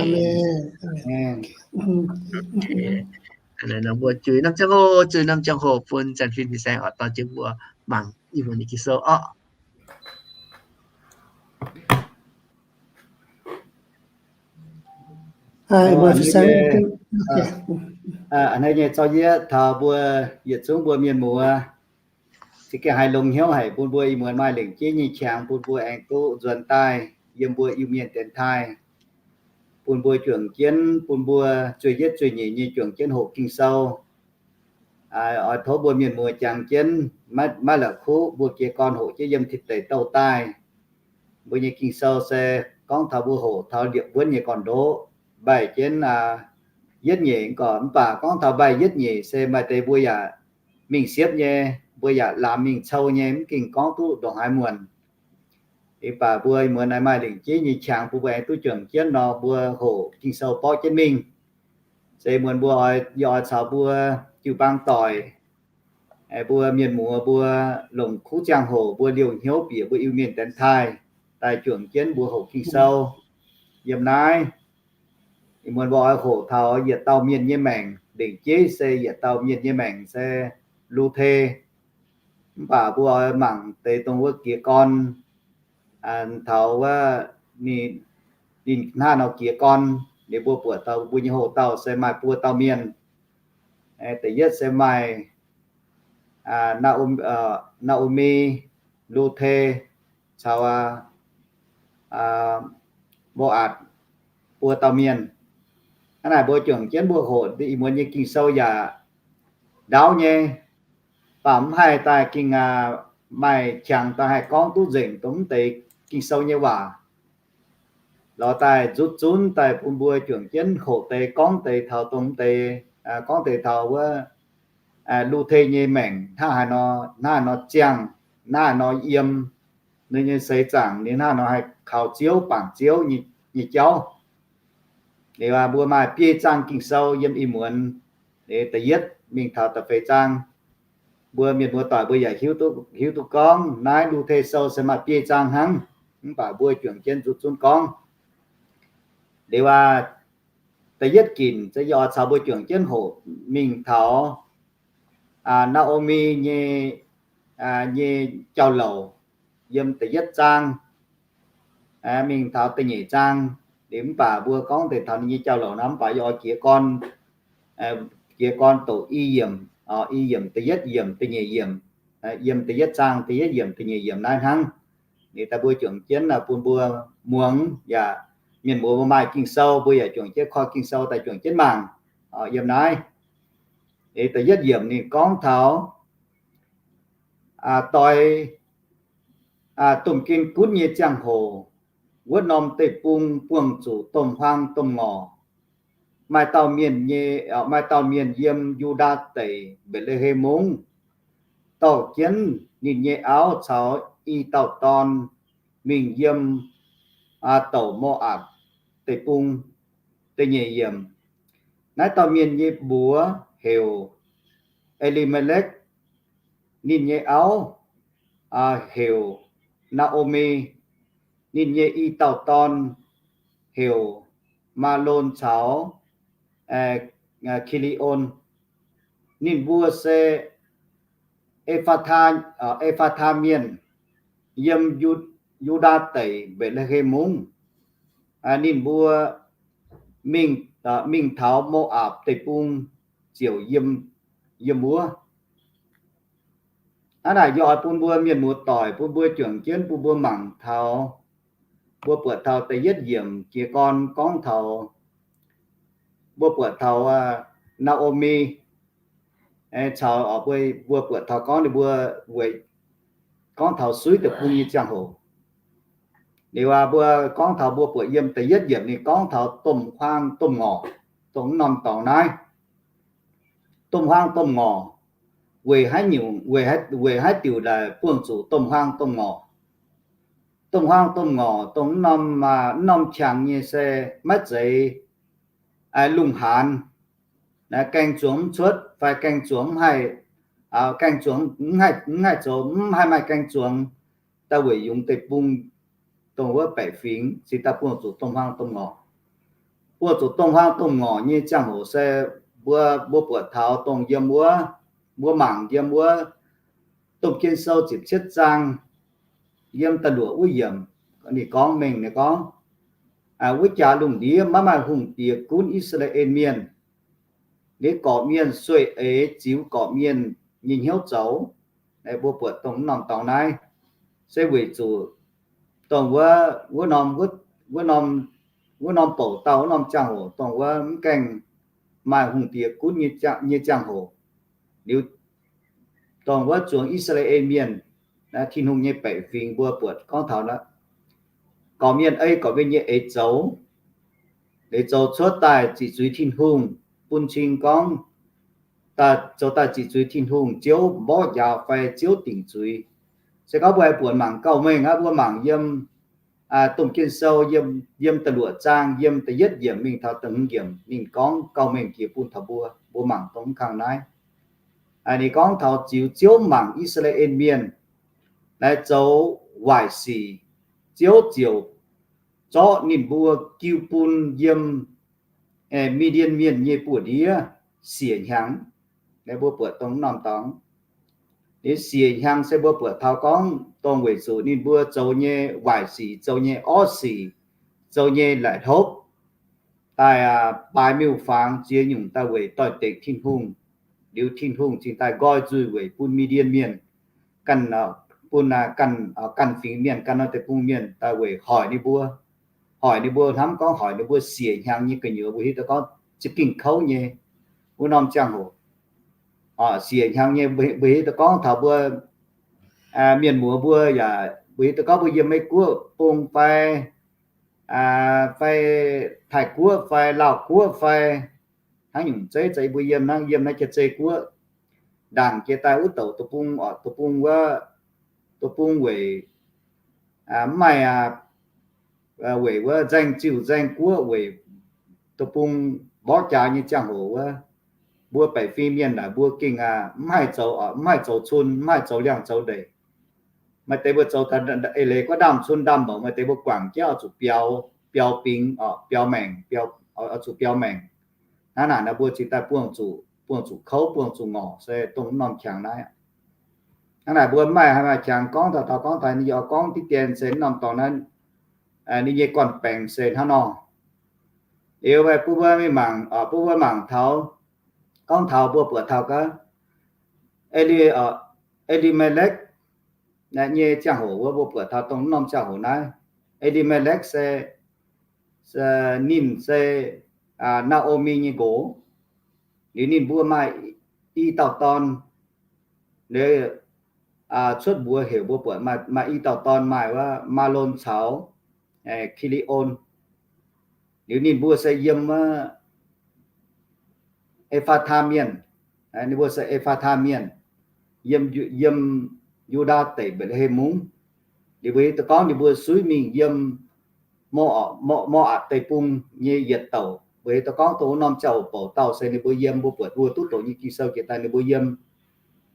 Mbuo zuiz norm ziangh hoc, zuiz norm ziangh hoc bun zanc fin fin-saeng oix dorh jienv mbuo mangc yie mbuo nyei Ging-Sou orqc. A'hneiv nyei zorqv yieqv taux mbuo yietc zungv mbuo mienh muoz, za'gengh haiz longx hnyouv haic bun mbuo ih muonz maaih lengc jeiv nyei qangx bun mbuo aengx duqv nzuonx daaih yiem mbuo Iu-Mienh dienx taaih, bun mbuo juangc jienv, bun mbuo zueih yietv zueih nyeic nyei juangc jienv hoqc Ging-Sou. Oix tov mbuo mienh muoz jangx jienv, maiv la'kuqv mbuo jiez gorn hoqc jienv yiem tin deic douh daaih. Mbuo nyei Ging-Sou se gorngv taux mbuo hoqc taux liepc wuonv nyei gorn-ndoqv, mbaih jienv yietv nyeic gorn, mv baac gorngv taux mbaih yietv nyeic se maaih deix mbuo yaac mingh siepv nyei, mbuo yaac laamx mingh cou nyei, mv ging gorngv duqv ndongc haaix muonc. Ih baac mbuo muonz naaiv maaih lengc jeiv nyei qangx bun mbuo aengx duqv juangc jienv nor, mbuo hoqc Ging-Sou borqv jienv mingh. Se muonz mbuo oix, yie oix caux mbuo jiu-baang doic, mbuo mienh muoz mbuo longc kuv ziangh hoc mbuo liouh hnyouv bieqc mbuo Iu-Mienh dienx taaih daaih juangc jienv mbuo hoqc Ging-Sou yiem naaiv. Ih muonz mbuo oix hoqc taux yietc dauh mienh nyei maengc. Lengc jeiv se yietc dauh mienh nyei maengc se Lu^te. Mv baac mbuo oix mangc deix dongh wuov jiez gorn taux wuov, ninh, ninh hnangv nor jiez gorn, ninh mbuo buatc taux mbuo nyei hoc-dauh se maaih buo dauh mienh. Da'yietv se maaih Naa^o^mi, Lu^te caux Mo^atc buo dauh mienh. Hnangv naaic mbuo juangc jienv mbuo hoqc ih muonz nyei Ging-Sou yaac ndaauv nyei, mv baac mv haih daaih ging maaih qangx daaih haih gorngv duqv nzengc dongh mv deix Ging-Sou nyei waac. Lorz daaih nzutv zunv daaih bun mbuo juangc jienv hoqc deix gorngv deix taux dongh mv deix, gorngv deix taux wuov Lu^te nyei maengc hnangv haaix nor, hnangv haaix nor ziangh, hnangv haaix nor yiem, ninh nyei seix zaangc ninh hnangv haaix nor haih kaux Ziouv, bangc Ziouv nyei jauv. Liuz aqv, mbuo maaih biei zaang Ging-Sou yiem ih muonz, da'yietv mingh taux da'feix zaang. Mbuo mienh muoz-doic mbuo yaac hiuv duqv gorngv naaiv Lu^te Sou se maaih biei zaang hnangv, mv baac mbuo juangc jienv nzutv zunv gorngv. Liuz aqv, da'yietv ginc se yie oix caux mbuo juangc jienv hoqc mingh taux Naa^o^mi nyei, nyei jauv-louc yiem da'yietv zaang mingh taux da'nyeic zaang. Liuz mv baac mbuo gorngv deix taux ninh nyei jauv-louc nor, mv baac yie oix jiez gorn, jiez gorn douc i yiemc, i yiemc, da'yietv yiemc, da'nyeic yiemc, yiem da'yietv zaang, da'yietv yiemc, da'nyeic yiemc naaiv hnangv. Liuz daaih mbuo juangc jienv bun mbuo muangx yaac, mienh muoz mbuo maaih Ging-Sou mbuo yaac juangc jienv koi Ging-Sou daaih juangc jienv mangc yiem naaiv. Liuz da'yietv yiemc ninh gorngv taux doix domh gen gunv nyei ziangh hoc, wuov norm deic-bung buangh zuqc domh huaang domh ngorc. Maaih dauh mienh nyei, maaih dauh mienh yiem Yu^ndaa Deic, Mbetc^le^hem Mungv, dorh jienv ninh nyei auv caux i dauh dorn mingh yiem douc Mo^apc Deic-Bung. Da'nyeic yiemc, naaiv dauh mienh nyei mbuox heuc E^li^me^lekv, ninh nyei auv heuc Naa^o^mi, ninh nyei i dauh dorn heuc Maalon caux Ki^li^on. Ninh mbuo se E^faa^taa, E^faa^taa Mienh, yiem Yu^ndaa Deic, Mbetc^le^hem Mungv. Ninh mbuo mingh, mingh taux Mo^apc Deic-Bung ziouc yiem, yiem wuov. Hnangv naaic yie oix bun mbuo mienh muoz-doic bun mbuo juangc jienv bun mbuo mangc taux, mbuo buatc taux da'yietv yiemc jiez gorn gorngv taux, mbuo buatc taux Naa^o^mi caux, mbuo buatc taux gorngv ninh mbuo weic gorngv taux suiv deic-bung nyei ziangh hoc. Liuz aqv, mbuo gorngv taux mbuo buatc yiem da'yietv yiemc ninh gorngv taux domh huaang domh ngorc, dongh mv norm dorngx naaiv. Domh huaang domh ngorc, weic haaix nyungc, weic haaix diuc daaih buangh zuqc domh huaang domh ngorc? Domh huaang domh ngorc dongh mv norm, mv norm qangx nyei se maiv zeiz lungh haanz, gaeng zuangx mv cuotv fai gaeng zuangx mv haih, gaeng zuangx mv haih zoux, mv haih maaih gaeng zuangx daaih weic yungz deic-bung, dongh wuov baeqc fingx cingx daaih buangh zuqc domh huaang domh ngorc. Buangh zuqc domh huaang domh ngorc nyei ziangh hoc se mbuo, mbuo buatc taux dongh yiem wuov, mbuo mangc yiem wuov Domh Gen Sou ziepc cietv zaang, yiem da'luoqc wuov yiemc, ninh gorngv mengh ninh gorngv, wuov jaax lungh ndiev maiv maaih hungh diex gunv I^saa^laa^en Mienh. Ninh gorqv-mienh sueih eix ziux gorqv-mienh nyei hnyouv zoux. Mbuo buatc dongh mv norm dorngx naaiv se weic zuqc dongh wuov, wuov norm, wuov norm bouc dauh wuov norm ziangh hoc dongh wuov mv gaengh maaih hungh diex gunv nyei ziangh hoc. Liuz dongh wuov zuangx I^saa^laa^en Mienh, Tin-Hungh nyei baeqc fingx mbuo buatc gorngv taux gorqv-mienh ei gorqv-mienh nyei eix zoux, eix zoux cuotv daaih ziqc zuiz Tin-Hungh, bun cing gorngv zoux daaih ziqc zuiz Tin-Hungh, Ziouv mborqv njaaux fai Ziouv dingc zuiz. Se gorngv mbuo haih buonc mangc gauh mengh aqv, mbuo mangc yiem Domh Gen Sou yiem da'luoqc zaang, yiem da'yietv yiemc mingh taux da'hmz yiemc, ninh gorngv gauh mengh jiex bun taux mbuo. Mbuo mangc dongh mv kang naaiv. Ninh gorngv taux ziux Ziouv mangc I^saa^laa^en Mienh naaiv zoux waaic sic, Ziouv ziouc zorqv ninh mbuo jiu bun yiem Mi^ndien Mienh nyei buoz-ndiev siec hnyangx. Mbuo buatc dongh mv norm dorngx. Liuz siec hnyangx se mbuo buatc taux gorngv dongh weic zuqc ninh mbuo zoux nyei waaic sic, zoux nyei orv sic, zoux nyei laaic hlopv daaih, baaix miuc-fangx ziex nyungc daaih weic doix-dekc Tin-Hungh. Liuz Tin-Hungh cingx daaih nqoi nzuih weic bun Mii^ndien Mienh, ganh, bun, ganh, ganh fingx mienh, ganh norm deic-bung mienh daaih weic hoic ninh mbuo, hoic ninh mbuo, hnamv gorngv hoic ninh mbuo siec hnyangx nyei gu'nyuoz. Mbuo hiuv duqv gorngv za'gengh kouv nyei wuov norm ziangh hoc. Siec hnyangx nyei, mbuo hiuv duqv gorngv taux mbuo mienh muoz mbuo yaac, mbuo hiuv duqv gorngv mbuo yiem Meiv Guoqv bung fai, fai Taiv Guoqv fai Laauh Guoqv fai hnangv nyungc zeiv, za'gengh mbuo yiem naaiv, yiem naaiv Jaav-Zei Guoqv ndaangc jiex daaih wuov douc deic-bung, deic-bung wuov, deic-bung weic, mv maaih, weic wuov nzaeng ziuh nzaeng guoqv weic deic-bung mborqv jaax nyei ziangh hoc wuov, mbuo baeqc fim mienh naaic mbuo gengh mv haih zoux, mv haih zoux cun, mv haih zoux liangh zoux ndeic. Maaih deix mbuo zoux eix leiz guov ndaamv-cun ndaamv-mouc, maaih deix mbuo guangc jienv oix zuqc biaux, biaux bingx, biaux maengc, zuqc biaux maengc. Hnangv naaic nor mbuo cingx daaih buangh zuqc, buangh zuqc kouv, buangh zuqc ngorc se dongh norm qangx naaiv. Hnangv naaic mbuo mv maaih haaix maaih qangx gorngv daaih, taux gorngv daaih ninh yaac gorngv diqv dien se norm dorngx naaiv, ninh nyei gorn-baengx se hnangv nor. Liuz bun mbuo mingh mangc, bun mbuo mangc taux, gorngv taux mbuo buatc taux gaax, E^li, E^li^me^lekv nyei ziangh hoc wuov, mbuo buatc taux dongh norm ziangh hoc naaiv. E^li^me^lekv se, ninh se Naa^o^mi nyei nqox. Liuz ninh mbuo maaih i dauh dorn. Liuz cuotv mbuox heuc mbuo buatc maaih i dauh dorn maaih wuov, Maa^lon caux Ki^li^on. Liuz ninh mbuo se yiem wuov E^faa^taa Mienh. Ninh mbuo se E^faa^taa Mienh, yiem, yiem Yu^ndaa Deic, Mbetc^le^hem Mungv. Liuz mbuo hiuv duqv gorngv ninh mbuo suiv mingh yiem Mo, Mo^apc Deic-Bung nyei yietc douc. Mbuo hiuv duqv gorngv dongh wuov norm ziangh hoc bouc dauh se ninh mbuo yiem, mbuo buatc mbuo duqv doqc nyei Ging-Sou jiex daaih ninh mbuo yiem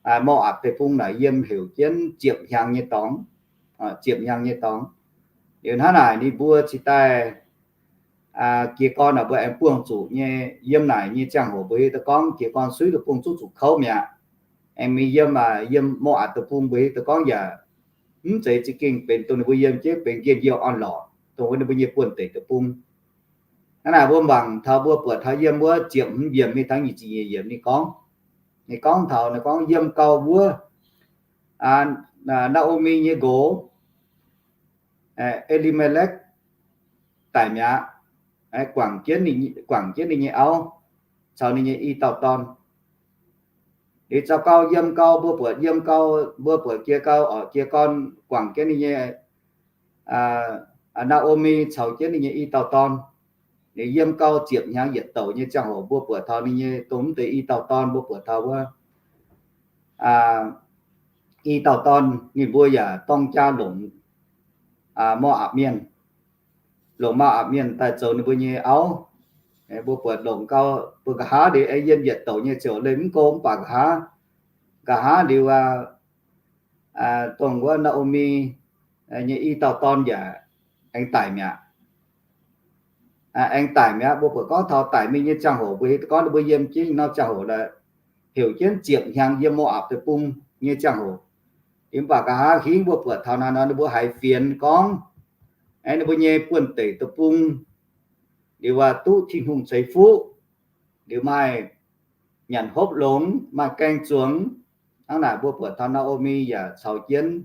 Mo^apc Deic-Bung naaic yiem heuc jienv ziepc hnyangx nyei dorngx. Ziepc hnyangx nyei dorngx. Liuz hnangv naaic ninh mbuo cingx daaih jiez gorn naaic mbuo aengx buangh zuqc nyei, yiem naaic nyei ziangh hoc mbuo hiuv duqv gorngv jiez gorn suiv duqv bung zuqv zuqc kouv mi'aqv. Aengx mingh yiem, yiem Mo^apc Deic-Bung mbuo hiuv duqv gorngv yaac mv zeiz za'gengh benx dongh ninh mbuo yiem jienv benx njien-youh orn-lorqc dongh wuov ninh mbuo nyei buonv-deic deic-bung. Hnangv naaic mbuo mangc taux mbuo buatc taux yiem wuov ziepc hmz yiemc mingh taux nyic ziepc nyeic yiemc ninh gorngv, ninh gorngv taux, ninh gorngv yiem gau wuov, Naa^o^mi nyei nqox, E^li^me^lekv, daic mi'aqv. Guangc jienv, guangc jienv ninh nyei auv caux ninh nyei i dauh dorn. Liuz zaux gau, yiem gau, mbuo buatc yiem gau, mbuo buatc jiez gau, oc, jiez gorn guangc jienv ninh nyei, Naa^o^mi caux jienv ninh nyei i dauh dorn. Liuz yiem gau ziepc hnyangx yietc douc nyei ziangh hoc mbuo buatc taux ninh nyei dongh mv deix i dauh dorn, mbuo buatc taux wuov i dauh dorn ninh mbuo yaac dorng jaa longc Mo^apc Mienh, longc Mo^apc Mienh daaih zoux ninh mbuo nyei auv. Mbuo buatc longc gau, mbuo nqa'haav liuz aengx yiem yietc douc nyei ziouc leih mv go, mv baac nqa'haav, nqa'haav liuz dongh wuov Naa^o^mi nyei i dauh dorn yaac aengx daic mi'aqv. Aengx daic mi'aqv. Mbuo buatc gorngv taux daic mingh nyei ziangh hoc mbuo hiuv duqv gorngv ninh mbuo yiem jienv norm ziangh hoc laaix heuc jienv ziepc hnyangx yiem Mo^apc Deic-Bung nyei ziangh hoc. Liuz mv baac nqa'haav hingv mbuo buatc taux naaiv nor ninh mbuo haiz fienx gorngv, aengx ninh mbuo nyei buonv-deic deic-bung liuz aac duqv Tin-Hungh ceix fuqv, liuz maaih nyanc hopv longx, maaih gaeng zuangx. Hnangv naaic mbuo buatc taux Naa^o^mi yaac caux jienv,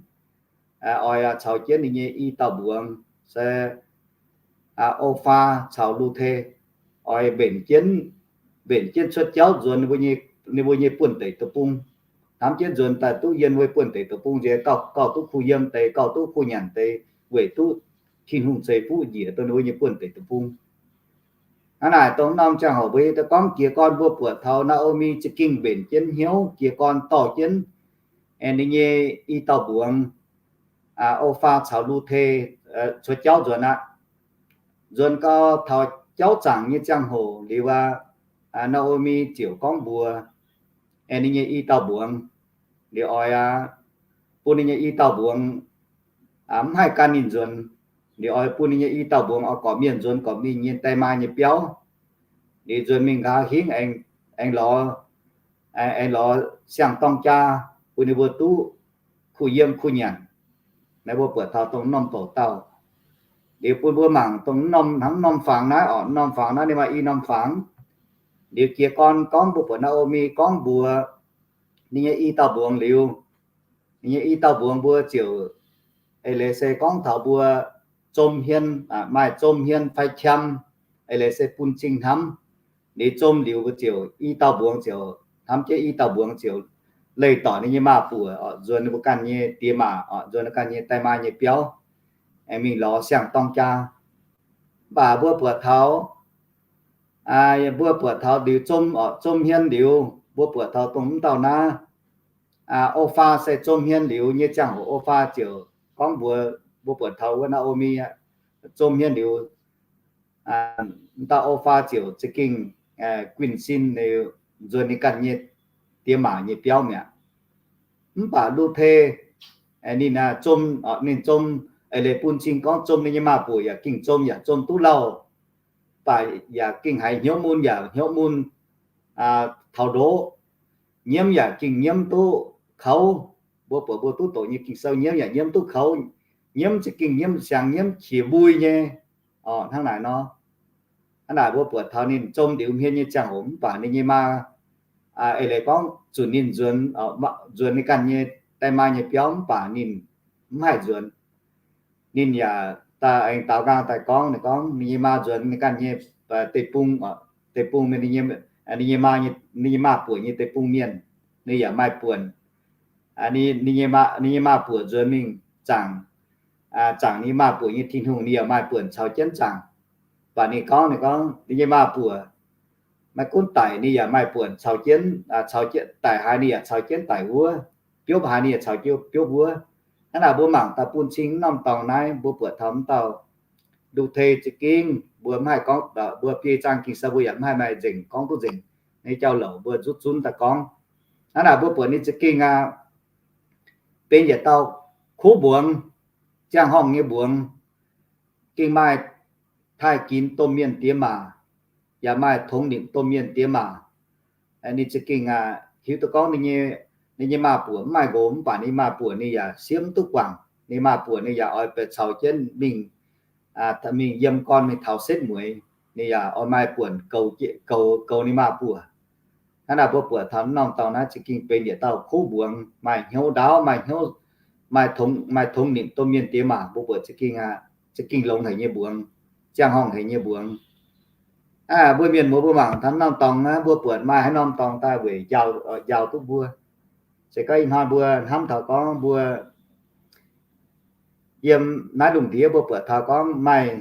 oix caux jienv ninh nyei i dauh mbuangz se Oofaa caux Lu^te oix mbenc jienv, mbenc jienv cuotv jauv nzuonx ninh mbuo nyei buonv-deic deic-bung, hnamv jienv nzuonx daaih duqv yiem wuov buonv-deic deic-bung nziex gauh, gauh duqv kuh yiem deix, gauh duqv kuh nyanc deix, weic duqv Tin-Hungh ceix fuqv njiec dongh ninh mbuo nyei buonv-deic deic-bung. Hnangv naaic dongh norm ziangh hoc mbuo hiuv duqv gorngv jiez gorn mbuo buatc taux Naa^o^mi za'gengh mbenc jienv hnyouv jiez gorn dorh jienv ninh nyei i dauh mbuangz Oofaa caux Lu^te cuotv jauv nzuonx aqv. Nzuonx gau taux jauv zaangc nyei ziangh hoc liuz aac, Naa^o^mi ziouc gorngv mbuox ninh nyei i dauh mbuangz, liuz oix aac, bun ninh nyei i dauh mbuangz mv haih gan ninh nzuonx. Liuz oix bun ninh nyei i dauh mbuangz oix gorqv-mienh nzuonx gorqv-mienh nyei die maa nyei biauv. Liuz nzuonx mingh nqa'haav hingv aengx lorz, aengx lorz siang-dorng jaa bun ninh mbuo duqv kuh yiem kuh nyanc. Naaiv mbuo buatc taux dongh norm bouc dauh. Liuz bun mbuo mangc dongh norm, hnangv norm fangx naaiv orqc, norm fangx naaiv ninh maaih i norm fangx. Liuz jiez gorn gorngv mbuo buatc Naa^o^mi gorngv mbuox ninh nyei i dauh mbuangz liuz, ninh nyei i dauh mbuangz mbuo ziouc eix leiz se gorngv taux mbuo zom hmien, maaih zom hmien fai qam, eix leiz se bun cing hnamv. Liuz zom liuz mbuo ziouc i dauh mbuangz ziouc hnamv jienv i dauh mbuangz ziouc leih doic ninh nyei maaz-buoc orqc, nzuonx ninh mbuo ganh nyei diex maac orqc, nzuonx ninh ganh nyei die maa nyei biauv, aengx mingh lorz siang-dorng jaa. Mv baac mbuo buatc taux, mbuo buatc taux liuz zom orqc, zom hmien liuz, mbuo buatc taux dongh mv dauh naaiv, O^faa se zom hmien liuz nyei ziangh hoc, O^faa ziouc gorngv mbuox, mbuo buatc taux wuov Naa^o^mi aqv, zom hmien liuz, mv dauh O^faa ziouc za'gengh guinh sin liuz nzuonx ninh ganh nyei diex maac nyei biauv mi'aqv. Mv baac Lu^te ninh zom, ninh zom, eix leiz bun cing gorngv zom ninh nyei maaz-buoc yaac gengh zom, yaac zom duqv lauh, mv baac yaac gengh haiz hnyouv mun, yaac hnyouv mun taux ndoqv. Nyiemv yaac gengh nyiemv duqv kouv. Mbuo buatc mbuo duqv doqc nyei Ging-Sou, nyiemv yaac nyiemv duqv kouv. Nyiemv za'gengh nyiemv siangx, nyiemv qiex mbui nyei. Orqc, hnangv naaic nor. Hnangv naaic mbuo buatc taux ninh zom liuz hmien nyei ziangh hoc mv baac ninh nyei maa, eix leiz gorngv zunc ninh nzuonx, nzuonx ninh ganh nyei die maa nyei biauv mv baac ninh mv haih nzuonx. Ninh yaac daaih aengx daaux nqaang daaih gorngv, ninh gorngv ninh nyei maa nzuonx ninh ganh nyei deic-bung, deic-bung, ninh nyei maa, ninh nyei maaz-buoc nyei deic-bung mienh, ninh yaac maaih buonc. Ninh nyei maaz-buoc nzuonx mingh zaangc, zaangc ninh nyei maaz-buoc nyei Tin-Hungh, ninh yaac maaih buonc caux jienv zaangc. Mv baac ninh gorngv, ninh gorngv ninh nyei maaz-buoc maiv gunv daic, ninh yaac maaih buonc caux jienv, caux jienv daic haaix, ninh yaac caux jienv daic wuov, biopv haaix, ninh yaac caux jienv biopv wuov. Hnangv naaic mbuo mangc daaih bun cing norm dorngx naaiv mbuo buatc taux mv dauh Lu^te za'gengh mbuo mv haih gorngv, mbuo biei zaang Ging-Sou mbuo yaac mv haih maaih nzengc gorngv duqv nzengc. Ninh jauv-louc mbuo zutv zunv daaih gorngv. Hnangv naaic mbuo buatc ninh za'gengh aqv, benx yietc dauh kuv mbuangz, ziangh horngh nyei mbuangz, gengh maaih taaih ginx domh mienh diex maac, yaac maaih tongx nimc domh mienh diex maac. Ninh za'gengh aqv, hiuv duqv gorngv ninh nyei maaz-buoc mv maaih nqox mv baac ninh maaz-buoc ninh yaac siemv duqv guangc. Ninh maaz-buoc ninh yaac oix bieqc caux jienv mingh, mingh yiem gorn mingh taux setv mueiz. Ninh yaac oix maaih buonc goux ninh maaz-buoc. Hnangv naaic mbuo buatc taux norm dorngx naaiv za'gengh benx yietc dauh kuv mbuangz, maaih hnyouv ndaauv, maaih hnyouv, maaih tongx nimc domh mienh diex maac. Mbuo buatc za'gengh aqv, za'gengh longx haic nyei mbuangz, ziangh horngh haic nyei mbuangz. Mbuo mienh muoz mbuo mangc taux norm dorngx naaiv, mbuo buatc maaih haaix norm dorngx daaih weic njaaux, njaaux duqv mbuo. Se gorngv ih hnoi mbuo hnamv taux gorngv mbuo yiem naaiv lungh ndiev mbuo buatc taux gorngv maaih,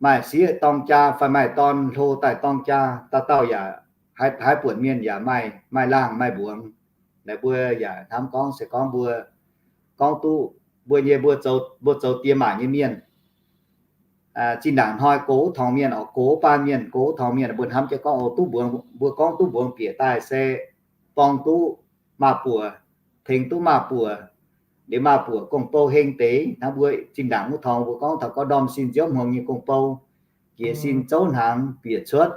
maaih sieqv dorng jaa fai maaih dorn hlo daaih dorng jaa, dauh dauh yaac, haaix buonc mienh yaac maaih, maaih laangh maaih mbuangz. Naaiv mbuo yaac hnamv gorngv se gorngv mbuo gorngv duqv mbuo nyei, mbuo zoux, mbuo zoux diex maac nyei mienh, zinh ndaangc hnoi gox wuov torngx mienh, oc, gox wuov baamh mienh, gox wuov torngx mienh, mbuo hnamv jienv gorngv, o, duqv mbuangz, mbuo gorngv duqv mbuangz bieqc daaih se borng duqv maaz-buoc, tengx duqv maaz-buoc, liuz maaz-buoc gong-bou heng deix. Hnangv mbuo zinh ndaangc wuov torngx mbuo gorngv taux gorngv ndorm sin nziouv hmuangx nyei gong-bou, jiex sin zouv hnaangx bieqc cuotv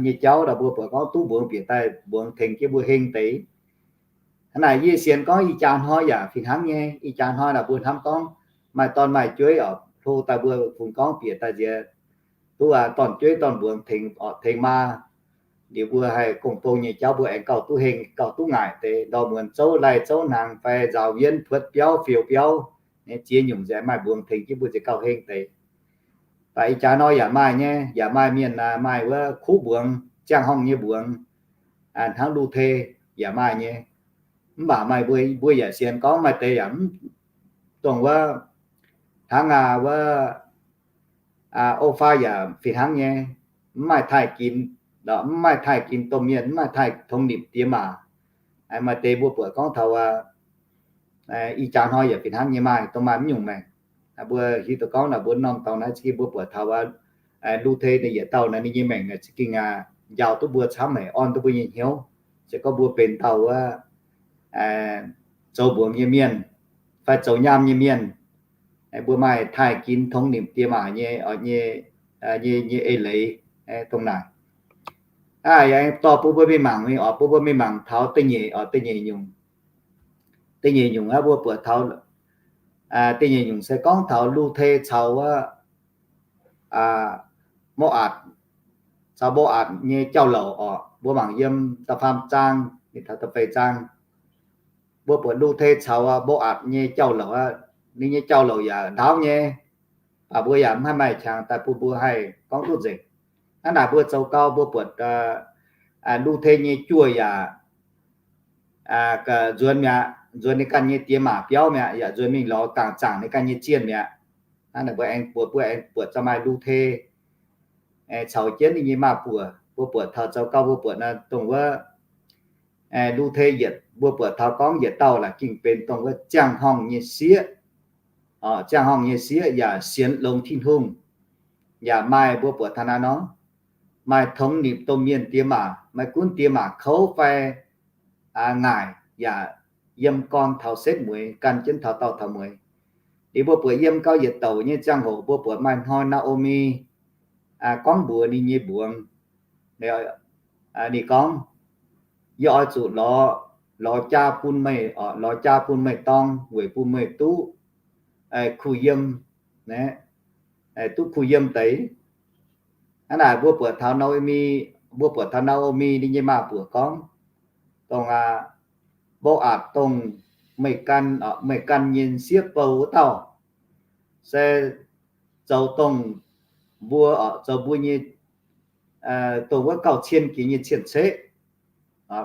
nyei jauv, mbuo buatc gorngv duqv mbuangz bieqc daaih mbuangz tengx jienv mbuo heng deix. Hnangv naaic yie sienx gorngv ih jaax hnoi yaac fih hnangv nyei. Ih jaax hnoi naaic mbuo hnamv gorngv maaih dorn maaih jueiv oc, hlo daaih mbuo funx gorngv bieqc daaih nziex duqv dorn-jueiv dorn-mbuangz tengx, tengx maa. Liuz mbuo haih gong-bou nyei jauv mbuo aengx gauh duqv heng, gauh duqv ngaaic deix, ndorm muonz zouv laih zouv hnaangx fai nzaaux mienv puotv biauv fiou biauv, ziex nyungc nziex maaih mbuangz tengx jienv mbuo nziex gauh heng deix. Mv baac ih jaax nor yaac maaih nyei, yaac maaih mienh maaih wuov kuv mbuangz, ziangh horngh nyei mbuangz, hnangv Lu^te yaac maaih nyei. Mv baac maaih mbuo, mbuo yaac sienx gorngv maaih deix yaac mv dongh wuov, hnangv wuov O^faa yaac fih hnangv nyei, mv maaih taaih ginx, mv maaih taaih ginx domh mienh, mv maaih taaih tongx nimc diex maac. Maaih deix mbuo buatc gorngv taux ih jaax hnoi yaac fih hnangv nyei maaih, dongh maaih mv nyungc maengc. Mbuo hiuv duqv gorngv naaic mbuo norm dorngx naaiv za'gengh mbuo buatc taux Lu^te ninh yietc dauh naaiv ninh nyei maengc naaic za'gengh njaaux duqv mbuo camv haic, orn duqv mbuo nyei hnyouv. Se gorngv mbuo benx dauh wuov zoux mbuangz nyei mienh fai zoux nyaam nyei mienh, mbuo maaih taaih ginx tongx nimc diex maac nyei, nyei, nyei eix leiz dongh naaic. Aa, yaac aengx dorh bun mbuo mingh mangc mingh oc, bun mbuo mingh mangc taux da'nyeic oc, da'nyeic nyungc. Da'nyeic nyungc aqv, mbuo buatc taux, da'nyeic nyungc se gorngv taux Lu^te caux wuov, Mo^atc, caux Mbo^atc nyei jauv-louc oc. Mbuo mangc yiem da'faam zaang mingh taux da'feix zaang. Mbuo buatc Lu^te caux Mbo^atc nyei jauv-louc aqv. Ninh nyei jauv-louc yaac ndaauv nyei, baac mbuo yaac mv haih maaih qangx daaih bun mbuo haih gorngv duqv nzengc. Hnangv naaic mbuo zoux gau mbuo buatc Lu^te nyei juoh yaac nzuonx mi'aqv, nzuonx ninh ganh nyei diex maac biauv mi'aqv, yaac nzuonx mingh lorz gangc zaangc ninh ganh nyei zienh mi'aqv. Hnangv naaic mbuo aengx buatc, mbuo aengx buatc za'gengh maaih Lu^te caux jienv ninh nyei maaz-buoc. Mbuo buatc taux zoux gau mbuo buatc naaiv dongh wuov Lu^te yietc, mbuo buatc taux gorngv yietc dauh laaix ging benx dongh wuov ziangh horngh nyei sieqv, ziangh horngh nyei sieqv yaac sienx longx Tin-Hungh, yaac maaih, mbuo buatc taux naaiv nor, maaih tongx nimc domh mienh diex maac, maiv gunv diex maac kouv fai ngaaic, yaac yiem gorn taux setv mueiz, gan jienv taux daauh taux mueiz. Liuz mbuo buatc yiem gau yietc douc nyei ziangh hoc mbuo buatc maaih hnoi Naa^o^mi gorngv mbuox ninh nyei mbuangz, ninh gorngv, Yie oix zuqc lorz, lorz jaa bun meih, lorz jaa bun meih dorng weic bun meih duqv kuh yiem, duqv kuh yiem deix. Hnangv naaic mbuo buatc taux Naa^o^mi, mbuo buatc taux Naa^o^mi ninh nyei maaz-buoc gorngv, dongh aa, Mbo^atc dongh meih gan, meih gan nyei sieqv bou wuov dauh, se zoux dongh mbuo, zoux mbuo nyei, dongh wuov gauh cien jiex nyei cien-ceqv,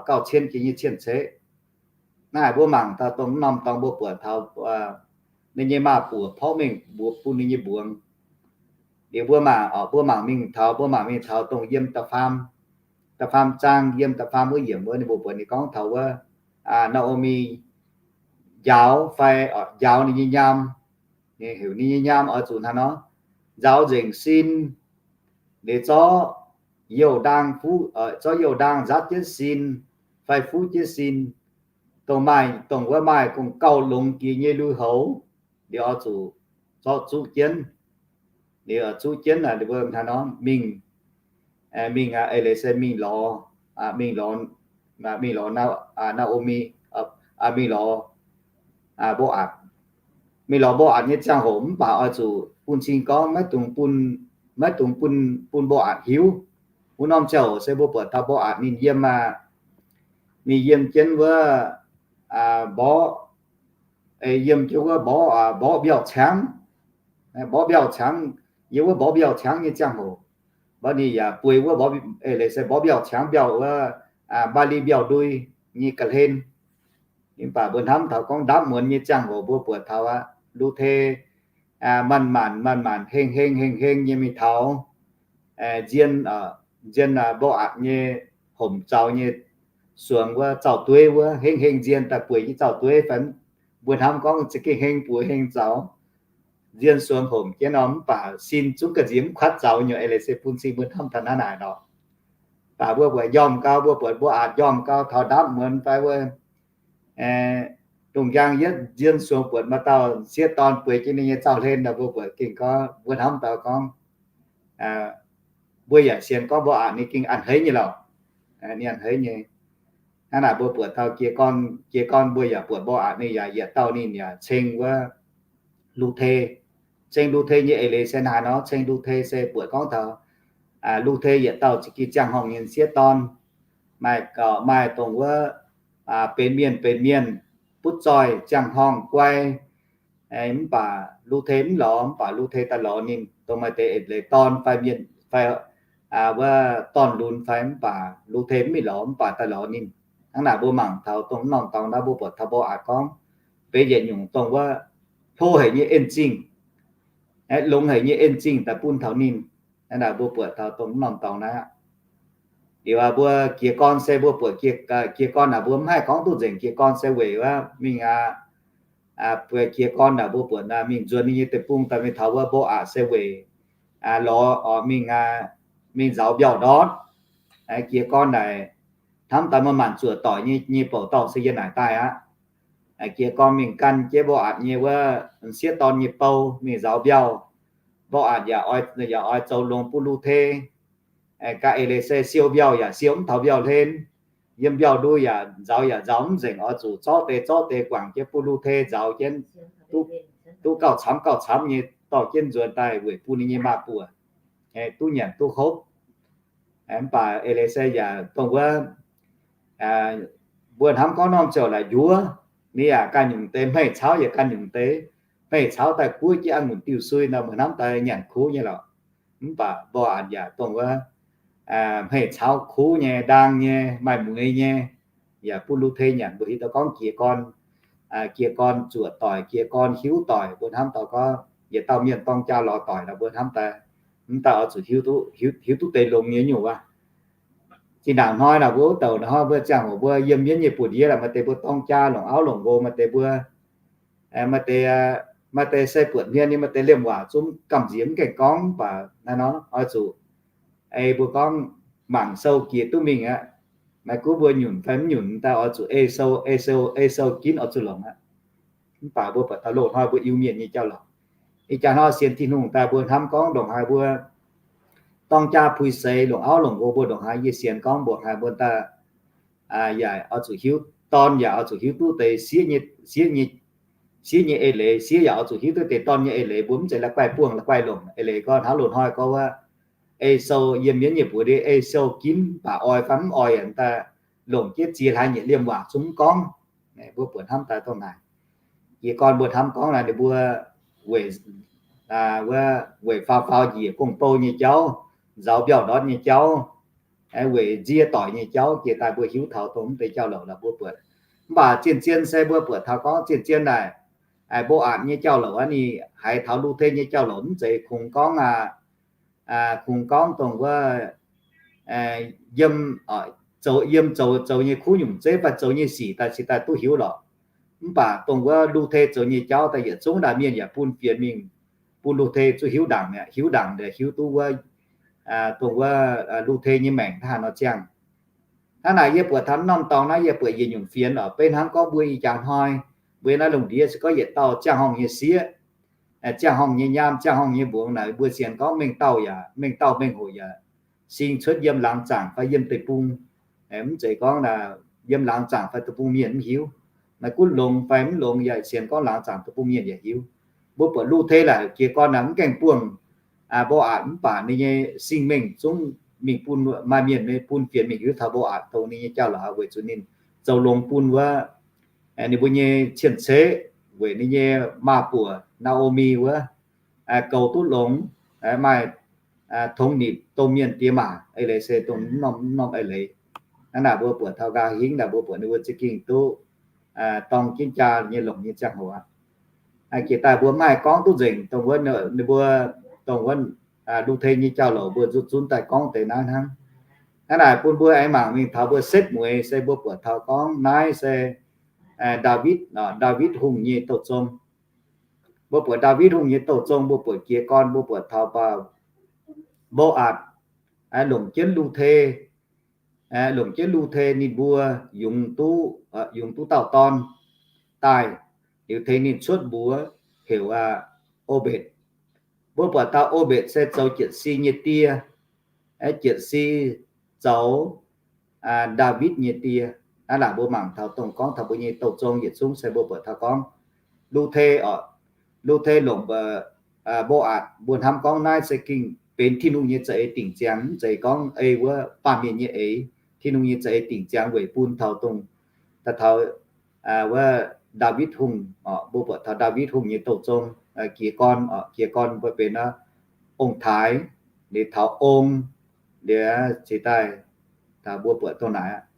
gauh cien jiex nyei cien-ceqv. Naaiv mbuo mangc taux dongh norm dorngx mbuo buatc taux ninh nyei maaz-buoc porv mengh mbuox bun ninh nyei mbuangz. Liuz mbuo mangc, mbuo mangc mingh taux, mbuo mangc mingh taux dongh yiem da'faam, da'faam zaang, yiem da'faam wuov yiemc wuov ninh mbuo buatc ninh gorngv taux wuov Naa^o^mi njaaux fai njaaux ninh nyei nyaam, heuc ninh nyei nyaam oix zuqc hnangv nor nzaaux nzengc sin, liuz zorqv youh ndaang, zorqv youh ndaang nzaatv jienv sin fai fuqv jienv sin, dongh maaih, dongh wuov maaih gong-gauh longx jiex nyei lui-houx, liuz oix zuqc zorqv zuqv jienv. Liuz zuqv jienv hnangv nor mingh, mingh eix leiz se mingh lorz, mingh lorz, mingh lorz Naa^o^mi, mingh lorz Mbo^atc. Mingh lorz Mbo^atc nyei ziangh hoc mv baac oix zuqc bun cing gorngv maiv dungx bun, maiv dungx bun, bun Mbo^atc hiuv. Wuov norm ziangh hoc se mbuo buatc taux Mbo^atc ninh yiem, ninh yiem jienv wuov mborqv, yiem jienv wuov mborqv, mborqv mbiauh ciangv, mborqv mbiauh ciangv, yiem wuov mborqv mbiauh ciangv nyei ziangh hoc, mborqv ninh yaac bueix wuov, eix leiz se mborqv mbiauh ciangv, mbiauh wuov, mbaa li mbiauh ndui nyei ga'hlen. Mv baac mbuo hnamv taux gorngv ndaamv muonz nyei ziangh hoc mbuo buatc taux aqv, Lu^te maanc maanc maanc maanc heng heng heng heng nyei mingh taux nzien, nzien Mbo^atc nyei homc zaux nyei suangx wuov zaux-dueiv wuov, heng heng nzien daaih bueix nyei zaux-dueiv fai mbuo hnamv gorngv za'gengh heng buoz heng zaux, nzien suangx homc jienv nor mv baac sin zungv ga'nziex mv kuatv zaux nyei. Eix leiz se bun cing mbuo hnamv taux naaiv naaic nor. Mv baac mbuo buatc njormh gau, mbuo buatc Mbo^atc njormh gau taux ndaamv muonz fai wuov, dongh njang yietv nzien suangx buatc maaih dauh sieqv dorn bueix jienv ninh nyei zaux-hlen nor, mbuo buatc gengh gorngv, mbuo hnamv taux gorngv, mbuo yaac sienx gorngv Mbo^atc ninh gengh a'hneiv nyei lorqc. Ninh a'hneiv nyei. Hnangv naaic mbuo buatc taux jiez gorn, jiez gorn mbuo yaac buatc Mbo^atc ninh yaac yietc dauh ninh yaac ceng wuov Lu^te. Ceng Lu^te nyei eix leiz se naaiv nor, ceng Lu^te se buatc gorngv taux Lu^te yietc dauh za'gengh ziangh horngh nyei sieqv dorn, maaih gauh maaih dongh wuov benx mienh benx mienh, butv zoih, ziangh horngh guai. Mv baac Lu^te mv lorz, mv baac Lu^te daaih lorz ninh, dongh maaih deix eix leiz dorn fai mienh fai wuov dorn-lunx fai, mv baac Lu^te mv mingh lorz, mv baac daaih lorz ninh. Hnangv naaic mbuo mangc taux dongh norm dorngx naaiv mbuo buatc taux Mbo^atc gorngv benx yietc nyungc dongh wuov hlo haic nyei en-zingh, longx haic nyei en-zingh daaih bun taux ninh. Hnangv naaic mbuo buatc taux dongh norm dorngx naaiv. Liuz mbuo jiez gorn se mbuo buatc jiez gorn naaic mbuo mv haih gorngv duqv nzengc. Jiez gorn se weic wuov mingh aqv, jiez gorn naaic mbuo buatc mingh nzuonx ninh nyei deic-bung daaih mingh taux wuov Mbo^atc se weic lorz mingh, mingh nzaaux mbiauh ndortv. Jiez gorn naaic hnamv daaih maaih maanc zuoqc doic nyei, nyei bouc dorh se yie naaic daaih aqv. Jiez gorn mingh gan jienv Mbo^atc nyei wuov sieqv dorn nyei bou mingh nzaaux mbiauh. Mbo^atc yaac oix, yaac oix zoux longx bun Lu^te. Gaax eix leiz se siou mbiauh yaac siou mv taux mbiauh hlen, yiem mbiauh ndu yaac nzauz yaac nzauz mv nzengc, oix zuqc zorqv deix zorqv deix guangc jienv bun lu-tei nzauz jienv, duqv gauh camv gauh camv nyei dorh jienv nzuonx daaih weic bun ninh nyei maaz-buoc duqv nyanc duqv hopv. Mv baac eix leiz se yaac dongh wuov, mbuo hnamv gorngv norm ziouc laaix njuov, ninh yaac ganh nyungc deix, hmeiv cauv yaac ganh nyungc deix, hmeiv cauv daaih guoqv jienv a'ngunc diuh sui nor, mbuo hnamv daaih nyanc kuv nyei lorqc. Mv baac mborqv aqc yaac dongh wuov, hmeiv cauv kuv nyei, ndaang nyei, maaih mueiz nyei, yaac bun lu-tei nyanc. Mbuo hiuv duqv gorngv jiez gorn, jiez gorn zuoqc doic, jiez gorn hiuv doic, mbuo hnamv daaih gorngv yietc dauh mienh dorng jaa lorz doic nor, mbuo hnamv daaih, mv daaih oix zuqc hiuv duqv deix longx nyei nyungc wuov. Zinh ndaangc hnoi naaic mbuo wuov douc naaic hnoi mbuo ziangh hoc mbuo yiem mienv nyei buoz-ndiev laaix maaih deix mbuo dorng jaa longc auv longc nqox, maaih deix mbuo, maaih deix, maaih deix se buonc hmien nyei, maaih deix liemh waac zungv gamh nziex mv gaengh gorngv. Mv baac naaiv nor oix zuqc, ei mbuo gorngv mangc sou jiex duqv mingh aqv. Maiv gunv mbuo nyunc fai mv nyunc daaih oix zuqc ei sou, ei sou, ei sou ginv oix zuqc longc aqv. Mv baac mbuo buatc taux loz-hnoi mbuo Iu-Mienh nyei jauv-louc, ih jaax hnoi sienx Tin-Hungh daaih mbuo hnamv gorngv ndongc haaix mbuo dorng jaa puix seix longc auv longc nqox mbuo ndongc haaix, yie sienx gorngv mbuoqc haaix mbuo daaih yaac oix zuqc hiuv, dorn yaac oix zuqc hiuv duqv deix sieqv nyei, sieqv nyei eix leiz, sieqv yaac oix zuqc hiuv duqv deix dorn nyei eix leiz. Mbuo mv zeiz la'guaih buangh la'guaih longc eix leiz. Gorngv hnangv loz-hnoi gorngv wuov, ei sou yiem mienv nyei buoz-ndiev, ei sou ginv baac oix fai mv oix yaac daaih longc jienv ziex hlaax nyeic liemh waac zungv mv gorngv. Mbuo buatc hnamv daaih dongh naaic. Jiez gorn mbuo hnamv gorngv naaic ninh mbuo weic, weic faaux faaux njiec gong-bou nyei jauv, nzauz mbiauh ndortv nyei jauv, weic nzie doic nyei jauv, jiex daaih mbuo hiuv taux dongh mv deix jauv-louc lorqc mbuo buatc. Mv baac zien-zien se mbuo buatc taux gorngv zien-zien naaic, Mbo^atc nyei jauv-louc aqv, ninh haiz taux Lu^te nyei jauv-louc mv zeiz kungx gorngv, kungx gorngv dongh wuov, yiem, zoux, yiem zoux, zoux nyei kuv nyungc zeiv fai zoux nyei sic daaih cingx daaih duqv hiuv lorqc. Mv baac dongh wuov Lu^te zoux nyei jauv daaih yietc zungv naaic mienh yaac bun fienx mingh, bun Lu^te zuqc hiuv ndaangc, hiuv ndaangc, hiuv duqv wuov, dongh wuov Lu^te nyei maengc hnangv haaix nor ziangh. Hnangv naaic yie buatc taux norm dorngx naaiv, yie buatc yietc nyungc fienx oc. Beiv hnangv gorngv mbuo ih jaax hnoi, mbuo naaiv lungh ndiev se gorngv yietc dauh ziangh horngh nyei sieqv, ziangh horngh nyei nyaam, ziangh horngh nyei mbuox naaic, mbuo sienx gorngv mengh dauh yaac, mengh dauh mengh hoc yaac sing cuotv yiem laangz zaangc fai yiem deic-bung. Mv zeiz gorngv yiem laangz zaangc fai deic-bung mienh mv hiuv. Maiv gunv longx fai mv longx yaac sienx gorngv laangz zaangc deic-bung mienh yaac hiuv. Mbuo buatc Lu^te laaic jiez gorn naaic mv gaengh buangh Mbo^atc, mv baac ninh nyei sing-mengh zungv mingh bun maaih mienh bun fienx mingh hiuv taux Mbo^atc dongh ninh nyei jauv-louc weic zuqc ninh zoux longx bun wuov ninh mbuo nyei cien-ceqv, weic ninh nyei maa-buoc Naa^o^mi wuov goux duqv longx, maaih tongx nipc domh mienh diex maac eix leiz se dongh norm, norm eix leiz. Hnangv naaic mbuo buatc taux nqa'haav hingv naaic mbuo buatc ninh mbuo za'gengh duqv dorng jienv jaa nyei longc nyei ziangh hoc aqv. Jiex daaih mbuo mv haih gorngv duqv nzengc dongh wuov, ninh mbuo, dongh wuov Lu^te nyei jauv-louc mbuo nzuqc zunv daaih gorngv deix naaiv hnangv. Hnangv naaic bun mbuo aengx mangc mingh taux mbuo setv mueiz se mbuo buatc taux gorngv naaiv se Ndaawitv, Ndaawitv Hungh nyei douh zong. Mbuo buatc Ndaawitv Hungh nyei douh zong, mbuo buatc jiez gorn, mbuo buatc taux Mbo^atc longc jienv Lu^te, longc jienv Lu^te ninh mbuo yungz duqv, yungz duqv dauh dorn daaih, liuz tengx ninh cuotv mbuox heuc Obetc. Mbuo buatc dauh Obetc se zoux Jietc Si nyei die, Jietc Si zoux Ndaawitv nyei die. Hnangv naaic mbuo mangc taux dongh gorngv taux mbuo nyei douh zong yietc zungv se mbuo buatc taux gorngv Lu^te oc, Lu^te longc Mbo^atc, mbuo hnamv gorngv naaiv se gengh benx Tin-Hungh nyei za'eix dingc ziangx, mv zeiz gorngv ei wuov baamh mienh nyei eix. Tin-Hungh nyei za'eix dingc ziangx weic bun taux dongh, daaih taux wuov Ndaawitv Hungh oc. Mbuo buatc taux Ndaawitv Hungh nyei douh zong, jiez gorn oc, jiez gorn mbuo benx ong-taaix, liuz taux ong, liuz cingx daaih taux mbuo buatc dongh naaic aqv.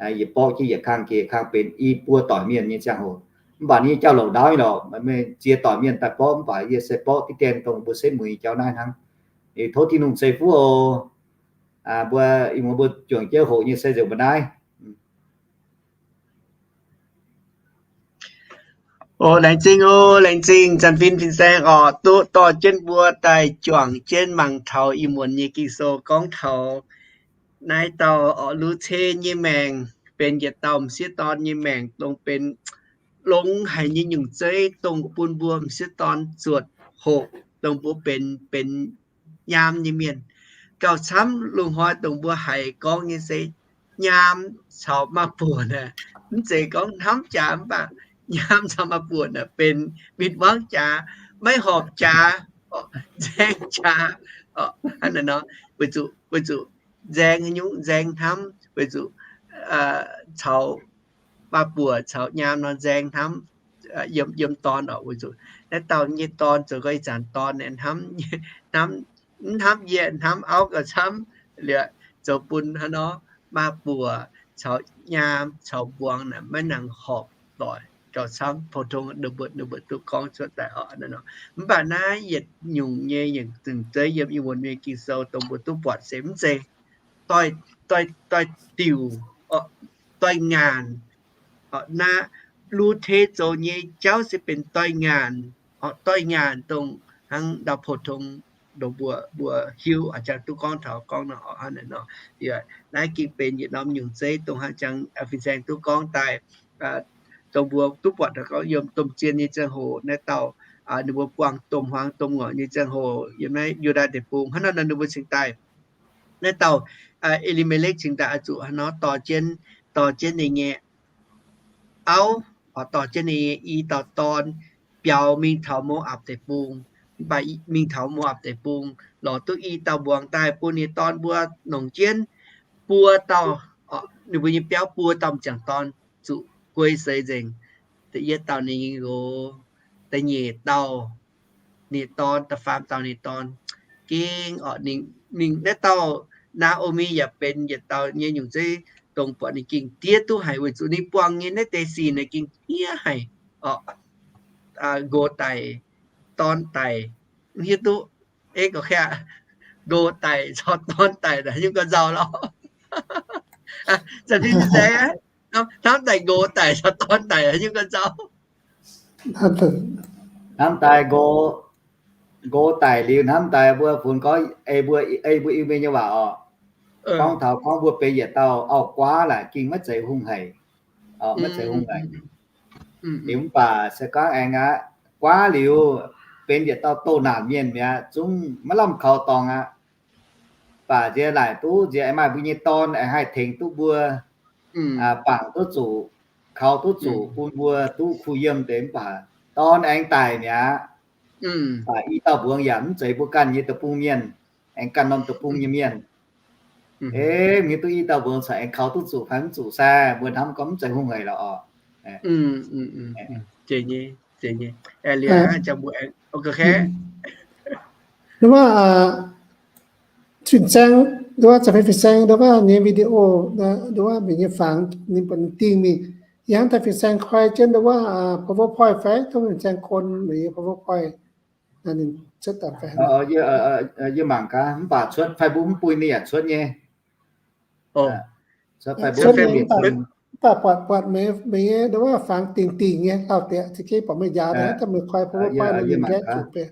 Yietc borqv jienv yietc kang, jiez kang benx i buo doic mienh nyei ziangh hoc. Mv baac ninh nyei jauv-louc ndaauv nyei lorqc, meih ziex doic mienh daaih borqv, mv baac yie se borqv diqv dien dongh mbuo setv mueiz jauv naaiv hnangv. Liuz tov Tin-Hungh ceix fuqv oc. Mbuo ih muonz mbuo juangc jienv hoqc nyei se nzengc mbuo naaiv. O, laengz zingh o, laengz zingh Zanc Fin Fin-Saeng oc, duqv dorh jienv mbuo daaih juangc jienv mangc taux ih muonz nyei Ging-Sou gorngv taux naaiv dauh oc Lu^te nyei maengc benx yietc dauh m'sieqv dorn nyei maengc, dongh benx longx haic nyei nyungc zeiv, dongh bun mbuo m'sieqv dorn zuotc hoqc, dongh mbuo benx, benx nyaam nyei mienh. gauh camv loz-hnoi dongh mbuo haiz gorngv nyei se nyaam caux maa-buoc naaic. Mv zeiz gorngv hnamv jaax mv baac nyaam caux maa-buoc naaic benx win-wangv jaax, maiv horpc jaax, nzaeng jaax. Hnangv naaic nor, weic zuqc, weic zuqc nzaeng haaix nyungc, nzaeng hnamv, weic zuqc caux maa-buoc caux nyaam nor nzaeng hnamv yiem, yiem dorn oc. Weic zuqc naaiv dauh nyei dorn zoux gau ih zanc dorn naaic hnamv, hnamv, mv hnamv yie, hnamv auv gauh camv liuz, zoux bun hnangv nor maa-buoc caux nyaam caux mbuangz naaic maiv nangc horpc doic gauh camv. Pou-tong ninh mbuo, ninh mbuo duqv gorngv cuotv daaih oc. Mv baac naaiv yietc nyungc nyei yangh zunc zeiv yiem Iu-Mienh nyei Ging-Sou dongh mbuo duqv buatc se mv zeiz doix, doix, doix diuc, doix-ngaanc. Naaiv Lu^te zoux nyei jauv se benx doix-ngaanc, doix-ngaanc dongh hnangv ndau pou-tong dongh mbuo, mbuo hiuv, jangx duqv gorngv taux gorngv nor, hnangv naaic nor. Naaiv gengh benx yietc norm nyungc zeiv dongh hnangv jangx fin-saeng duqv gorngv daaih, dongh mbuo duqv buatc taux gorngv yiem domh zien nyei ziangh hoc naaiv dauh, ninh mbuo buangh domh hmuangx domh ngorc nyei ziangh hoc yiem naaiv Yu^ndaa Deic-Bung hnangv nor nor ninh mbuo cingx daaih, naaiv dauh E^li^me^lekv cingx daaih oix zuqc hnangv nor dorh jienv, dorh jienv ninh nyei auv, dorh jienv ninh nyei i dauh dorn biaux mingh taux Mo^apc Deic-Bung. Mv baac mingh taux Mo^apc Deic-Bung lorz duqv i dauh mbuangz daaih bun ninh dorn mbuo nongc jienv buo dauh, ninh mbuo nyei biauv buo dauh m'jangc dorn zuqc guei seix nzengc. Da'yietv dauh ninh nyei nqox, da'nyeic dauh ninh dorn, da'faam dauh ninh dorn. Gengh oc, ninh, ninh naaiv dauh Naa^o^mi yaac benx yietc dauh nyei nyungc zeiv dongh buatc ninh gengh diev duqv haic weic zuqc ninh buangh nyei naaiv deix sic naaic gengh hniev haic oc. Nqox daic, dorn daic, mv hiuv duqv, e, ga'kv, nqox daic caux dorn daic haaix nyungc gauh nzauh lorqc? Hnamv daaih nqox daic caux dorn daic haaix nyungc gauh nzauh? Hnamv daaih nqox, nqox daic liuz hnamv daaih mbuo funx gorngv ei mbuo, ei mbuo Iu-Mienh nyei waac oc. Gorngv taux gorngv mbuo benx yietc dauh auv-guaav laaic gengh maiv zeiz hungh haic, maiv zeiz hungh haic. Liuz mv baac se gorngv aengx aqv, guaav liuz benx yietc dauh doh naanc mienh mi'aqv, zungv maiv lamh kaux dorngx aqv. Mv baac nziex laaic duqv nziex aengx maaih mbuo nyei dorn aengx haih tengx duqv mbuo, bangc duqv zuqc, kaux duqv zuqc bun mbuo duqv kuh yiem deix. Mv baac dorn aengx daic mi'aqv. Mv baac i dauh mbuangz yaac mv zeiz mbuo ganh nyei deic-bung mienh, aengx ganh norm deic-bung nyei mienh. Ei, mv hiuv duqv i dauh mbuangz corc aengx kaux duqv zuqc fai mv zuqc sai, mbuo hnamv gorngv mv zeiz hungh haic lorqc oc. Fin-saeng, nduov, fin-saeng nduov nyei video, nduov mbuo nyei fangx ninh buatc ninh dingh mingh. Yie hnamv daaih fin-saeng koi jienv nduov PowerPoint fai tov fin-saeng kon mbuo nyei PowerPoint. Ninh cuotv daaih fai? Yie mangc gaax, mv baac cuotv Facebook mv bun ninh yaac cuotv nyei. Cuotv Facebook mv baac, mv baac buatc, buatc meih, meih nyei nduov fangx dingh dingh nyei lauh dieqc, za'gengh buatc meih njaaux daaih meih koi PowerPoint ninh gaeqv zuqc beiv.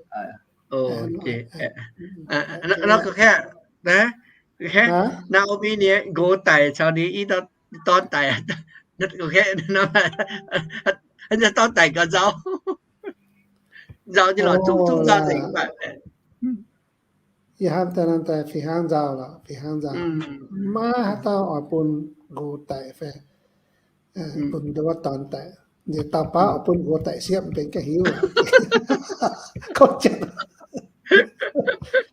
Naa^o^mi ninh nqox daic caux ninh i dorn daic, dorn daic gauh nzauh, nzauh nyei lorqc, zungv nzauh nzengc mv baac. Yie hnamv daaih fih hnangv nzauh lorqc, fih hnangv nzauh. Maiv haaix dauh oix bun nqox daic fai bun nduov dorn daic. Ninh dauh baav oix bun nqox daic siepv benx ga'hiuv lorqc. Gorngv jienv,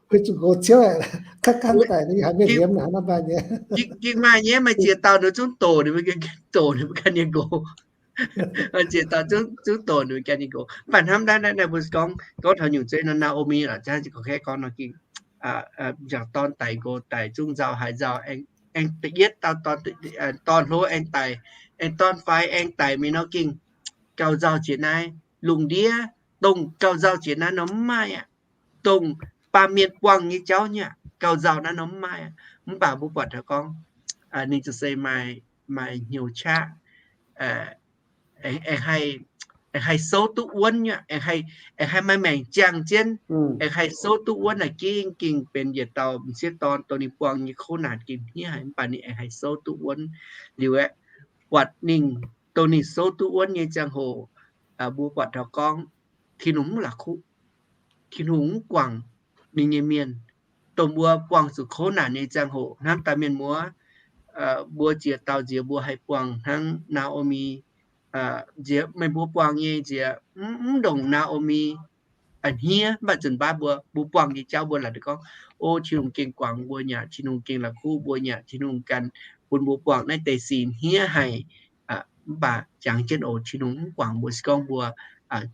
weic zuqc nqox ciouv, ganh ganh daic ninh haiz mienh liemh naaic hnangv naaiv nyei. Gengh maaih nyei, maaih ziex dauh nduov zungv doqc ninh mbuo, gengh doqc ninh mbuo ganh nyei nqox. Ziex dauh zungv doqc ninh mbuo ganh nyei nqox. Mv baac hnamv naaiv, naaiv mbuo gorngv, gorngv taux nyungc zeiv nor, Naa^o^mi lorqc, gorngv nor gengh, m'jangc dorn daic, nqox daic, zungv nzauh haaix nzauh. Aengx da'yietv dauh dorn, dorn hlo aengx daic, aengx dorn faix aengx daic mingh nor gengh gauh nzauh jiex naaiv. Lungh ndiev dongh gauh nzauh jiex naaiv nor mv maaih aqv. Dongh baamh mienh buangh nyei jauv nyei aqv, gauh nzauh naaiv nor mv maaih aqv. Mv baac mbuo buatc taux gorngv ninh ziouc se maaih, maaih hnyouv qaqv, aengx haih souv duqv wuonv nyei aqv, aengx haih maaih maengc ziangh jienv, aengx haih souv duqv wuonv naaic gengh, gengh benx yietc dauh m'sieqv dorn dongh ninh buangh nyei kouv naanc gengh hniev haic, mv baac ninh aengx haih souv duqv wuonv. Liuz aeqv, buatc ninh, dongh ninh souv duqv wuonv nyei ziangh hoc, mbuo buatc taux gorngv Tin-Hungh mv la'kuqv. Tin-Hungh mv guangc ninh nyei mienh. dongh mbuo buangh zuqc kouv naanc nyei ziangh hoc hnamv daaih mienh muoz, mbuo ziex dauh nziex mbuo haih buangh hnangv Naa^o^mi. Nziex meih mbuo buangh nyei nziex mv ndongc Naa^o^mi hniev, mv baac nzunc baav mbuo, mbuo buangh nyei jauv mbuo laaic gorngv, O, Tin-Hungh gengh guangc mbuo nyei aqv, Tin-Hungh gengh la'kuqv mbuo nyei aqv, Tin-Hungh ganh bun mbuo buangh naaiv deix sic hniev haic. Mv baac jangx jienv oc, Tin-Hungh mv guangc mbuo se gorngv mbuo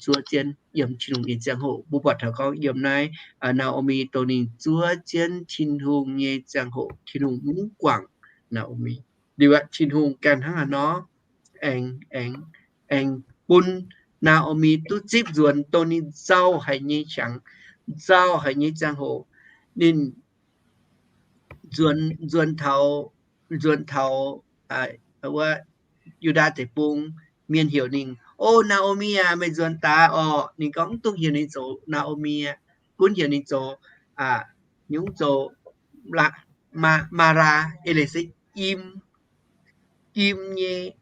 zuov jienv yiem Tin-Hungh nyei ziangh hoc. Mbuo buatc taux gorngv yiem naaiv Naa^o^mi dongh ninh zuov jienv Tin-Hungh nyei ziangh hoc Tin-Hungh mv guangc Naa^o^mi. Liuz aqv, Tin-Hungh ganh hnangv haaix nor aengx, aengx, aengx bun Naa^o^mi duqv zipv nzuonx dongh ninh nzauh haic nyei qangx, nzauh haic nyei ziangh hoc. Ninh nzuonx, nzuonx taux, nzuonx taux wuov Yu^ndaa Deic-Bung, mienh heuc ninh, O, Naa^o^mi aac, meih nzuonx daaih orqc? Ninh gorngv, Mv dungx heuc ninh zoux Naa^o^mi aqv. Gunv heuc ninh zoux nyungc zoux Mara, eix leiz se im, im nyei,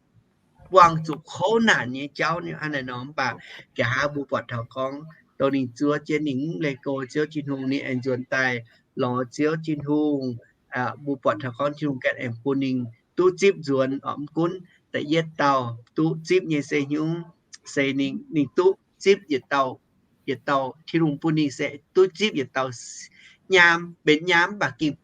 buangh zuqc kouv naanc nyei jauv nyei hnangv naaiv nor. Mv baac nqa'haav mbuo buatc taux gorngv dongh ninh zuov jienv ninh mv leih go Ziouv Tin-Hungh, ninh aengx nzuonx daaih lorz Ziouv Tin-Hungh. Mbuo buatc taux gorngv Tin-Hungh ganh aengx bun ninh duqv zipv nzuonx orqc. Mv gunv da'yietv dauh duqv zipv nyei se nyungc, se ninh, ninh duqv zipv yietc dauh, yietc dauh Tin-Hungh bun ninh se duqv zipv yietc dauh nyaam, benx nyaam mv baac gengh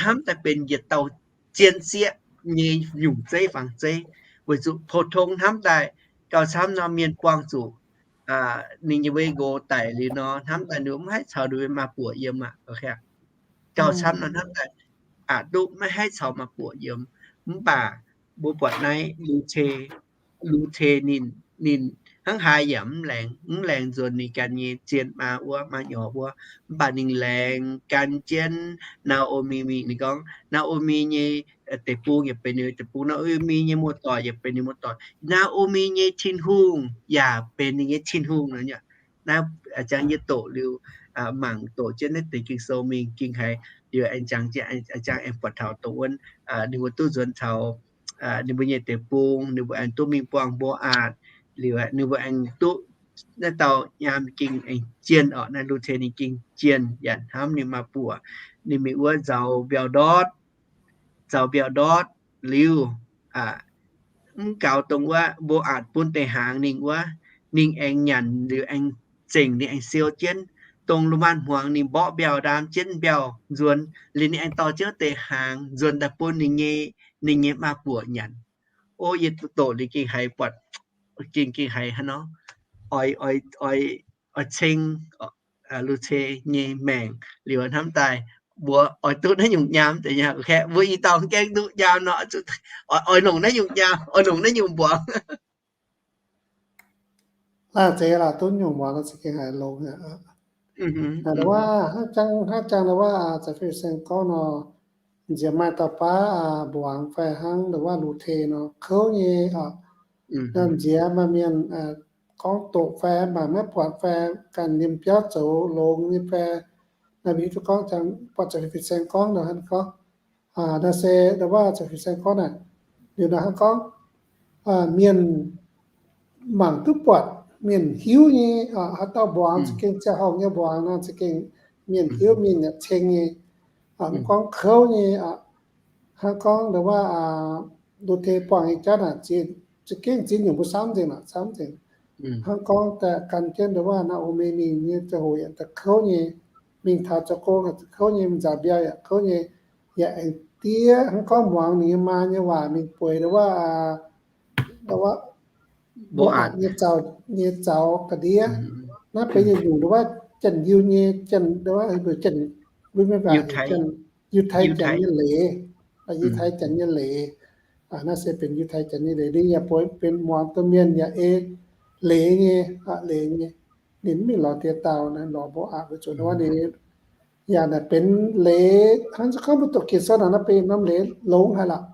hnamv daaih benx yietc dauh zien sieqv nyei nyungc zeiv fangx zeiv, weic zuqc pou-tong hnamv daaih gauh camv nor mienh buangh zuqc ninh nyei wei nqox daic liuz nor, hnamv daaih ninh mv haih caux ninh nyei maa-buoc yiem aqv. Gauh camv nor hnamv daaih aqc duqv maiv haih caux maa-buoc yiem. Mv baac mbuo buatc naaiv Lu^te, Lu^te ninh, ninh hnangv haaix yaac mv laengz, mv laengz nzuonx ninh ganh nyei zien maa wuov, maa nyorx wuov. Mv baac ninh laengz gan jienv Naa^o^mi mingh. Ninh gorngv Naa^o^mi nyei deic-bung yaac benx ninh deic-bung, Naa^o^mi nyei muoz-doic yaac benx ninh muoz-doic. Naa^o^mi nyei Tin-Hungh yaac benx ninh nyei Tin-Hungh nor. Naaiv jangx yie doqc liuz, mangc doqc jienv naaiv deix Ging-Sou mingh ging haiz liuz aengx jangx jienv, jangx aengx buatc taux dongh wuov ninh mbuo duqv nzuonx taux ninh mbuo nyei deic-bung, ninh mbuo aengx duqv mingh buangh Mbo^aatc. Liuz ninh mbuo aengx duqv naaiv dauh nyaam ging aengx jienh orqc. Naaiv Lu^te ninh ging jienh yaac hnamv ninh maa-buoc. Ninh mingh wuov nzauz mbiauh ndortv, nzauz mbiauh ndortv liuz, mv gaux dongh wuov Mbo^aatc bun deix hnaangx ninh wuov, ninh aengx nyanc liuz aengx zengc, ninh aengx siou jienv. Dongh lu maanh hmuangx ninh mborqv mbiauh ndaam jienv mbiauh nzuonx liuz ninh aengx dorh jienv deix hnaangx nzuonx daaih bun ninh nyei, ninh nyei maa-buoc nyanc. O, yie doqc liuz gengh haiz buatc, gengh, gengh haiz hnangv nor, oix, oix, oix ceng Lu^te nyei maengc liuz hnamv daaih mbuo oix duqv naaiv nyungc nyaam deix nyei. Mbuo i dauh gaengh duqv nyaam nor, oix longc naaiv nyungc nyaam, oix longc naaiv nyungc mbuangz. Laanh zeiz laac duqv nyungc mbuangz nor za'gengh haiz longx. Hnangv jangx, hnangv jangx ndau wuov Za'fei Saeng gorngv nor, nziex maaih dauh baav mbuangz fai hnangv ndau wuov Lu^te nor kouv nyei oc. Nziex maaih mienh gorngv doqc fai mv baac maiv buatc fai ganh nyei biauv zoux longx nyei fai, naaiv mbuo hiuv duqv gorngv jangx buatc Za'fei Saeng gorngv nor hnangv gorngv. Naaiv se ndau wuov Za'fei Saeng gorngv naaic, liuz nor hnangv gorngv mienh mangc duqv buatc, mienh hiuv nyei, haaix dauh mbuangz za'gengh ziangh horngh nyei mbuangz nor za'gengh mienh hiuv, mienh yaac ceng nyei. Mv gorngv kouv nyei, hnangv gorngv ndau wuov Lu^te buangh nyei jauv naaic, za'gengh ziex nyungc mbuo camv nzengc, camv nzengc. Hnangv gorngv daaih gan jienv ndau wuov Naa^o^mi mingh nyei ziangh hoc yaac daaih kouv nyei, mingh taux zoux gong yaac kouv nyei, mingh nzaaux mbiauh yaac kouv nyei, yaac aengx diev hnangv gorngv muangx ninh nyei maa nyei waac mingh bueix ndau wuov, ndau wuov Mbo^aatc nyei zaux, nyei zaux ga'ndiev. Naaiv benx yietc nyungc ndau wuov Janx-Yiu nyei, Janx, ndau wuov, Janx, Yiutai Janx nyei leiz, Yiutai Janx nyei leiz. Naaiv se benx Yiutai Janx nyei leiz. Ninh yaac bueix benx muangx domh mienh yaac ei leiz nyei, leiz nyei. Ninh mv mingh lorz die dauh, lorz Mbo^aatc weic zuqc ndau wuov ninh yaac naaic benx leiz. Hnangv se gorngv mbuo doqc Ging-Sou naaic, naaiv benx norm leiz longx haic lorqc.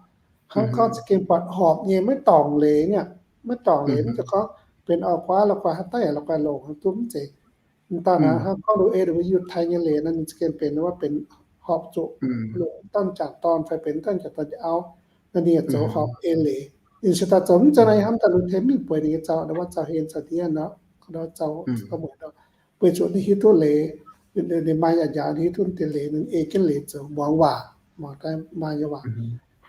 Hnangv gorngv za'gengh buatc horpc nyei, maiv dorngc leiz nyei, maiv dorngc leiz, mv zeiz gorngv benx oix guaav la'guaih haaix dauh yaac la'guaih longc, duqv mv zeiz. Mv daan naaic hnangv gorngv lu ei Yiutai nyei leiz nor, ninh za'gengh benx wuov benx horpc zuqc longc mv dauh jangc dorn fai benx mv dauh jangc dorn nyei auv, naaiv ninh yaac zoux horpc ei leiz. Ninh se daaih zoux mv zeiz naaiv hnamv daaih Lu^te mingh bueix ninh nyei zaux, ndau wuov zaux hlen zaux ndiev nor, weic zuqc ninh hiuv duqv leiz. Ninh maaih yaac njaaux hiuv duqv deix leiz, ninh ei jienv leiz zoux mbuangz waac, mbuangz daaih maaih nyei waac.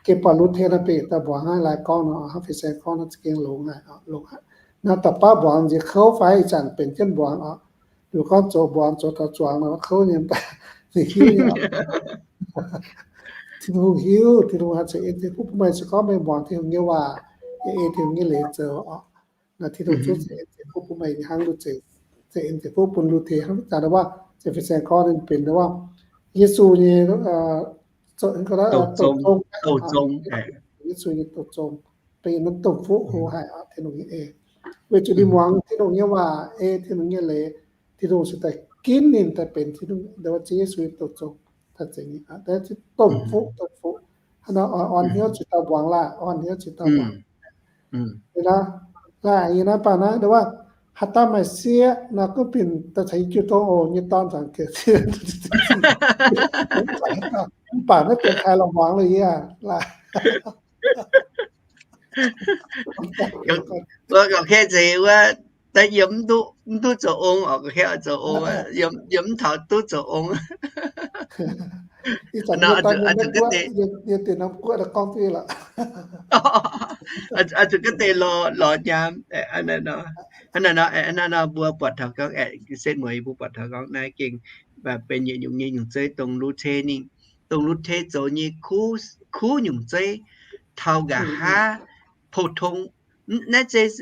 Gengh buatc Lu^te naaiv benx dauh mbuangz hnangv, lai gorngv nor, hnangv fin-saeng gorngv nor, za'gengh longx haic, longx haic. Naaiv da'faanh mbuangz nziex kouv fai ih zanc benx jienv mbuangz oc. Liuz gorngv zoux mbuangz zoux taux zuangx nor, kouv nyei, ninh hiuv nyei oc. Tin-Hungh hiuv, Tin-Hungh haih ceix en ceix fuqv bun meih. Se gorngv meih mbuangz Tin-Hungh nyei waac, yaac ei Tin-Hungh nyei leiz zoux oc, naaiv Tin-Hungh zungv ceix en ceix fuqv bun meih hnangv, ceix en ceix fuqv bun Lu^te hnangv. Zanc waac ceix fin-saeng gorngv ninh benx waac Yesu nyei douc zong, Yesu nyei douc zong, benx naaiv domh fuqv hlo haic, Tin-Hungh nyei ei. Weic zuqc ninh muangx Tin-Hungh nyei waac, ei Tin-Hungh nyei leiz, Tin-Hungh cingx daaih ginv ninh daaih benx Tin-Hungh, Ziouv Yesu nyei douc zong, daaih zengc, domh fuqv, domh fuqv. Hnangv nor, orn hnyouv cingx dauh mbuangz laah, orn hnyouv cingx dauh mbuangz. Naaiv, naaiv baac naaiv, waac haaix dauh maaih sieqv nor, gunv binc daaih caux yie jiu tong oc. Nyei dorn zaangc gec, mv baac naaiv benx taaih lorqc, mbuangz lorqc yie. Wuov gauh kei zeiz wuov, daaih yiem mv duqv zoux ong oc, gauh kei zoux ong, yiem mv taux duqv zoux ong. Zuqc ga'deix lorz, lorz nyaam. Hnangv naaiv nor, mbuo buatc taux gorngv, setv mueiz mbuo buatc taux gorngv naaiv gengh benx yietc nyungc nyei nyungc zeiv dongh Lu^te ninh, dongh Lu^te zoux nyei kuv nyungc zeiv taux nqa'haav pou-tong. Naaiv zeiz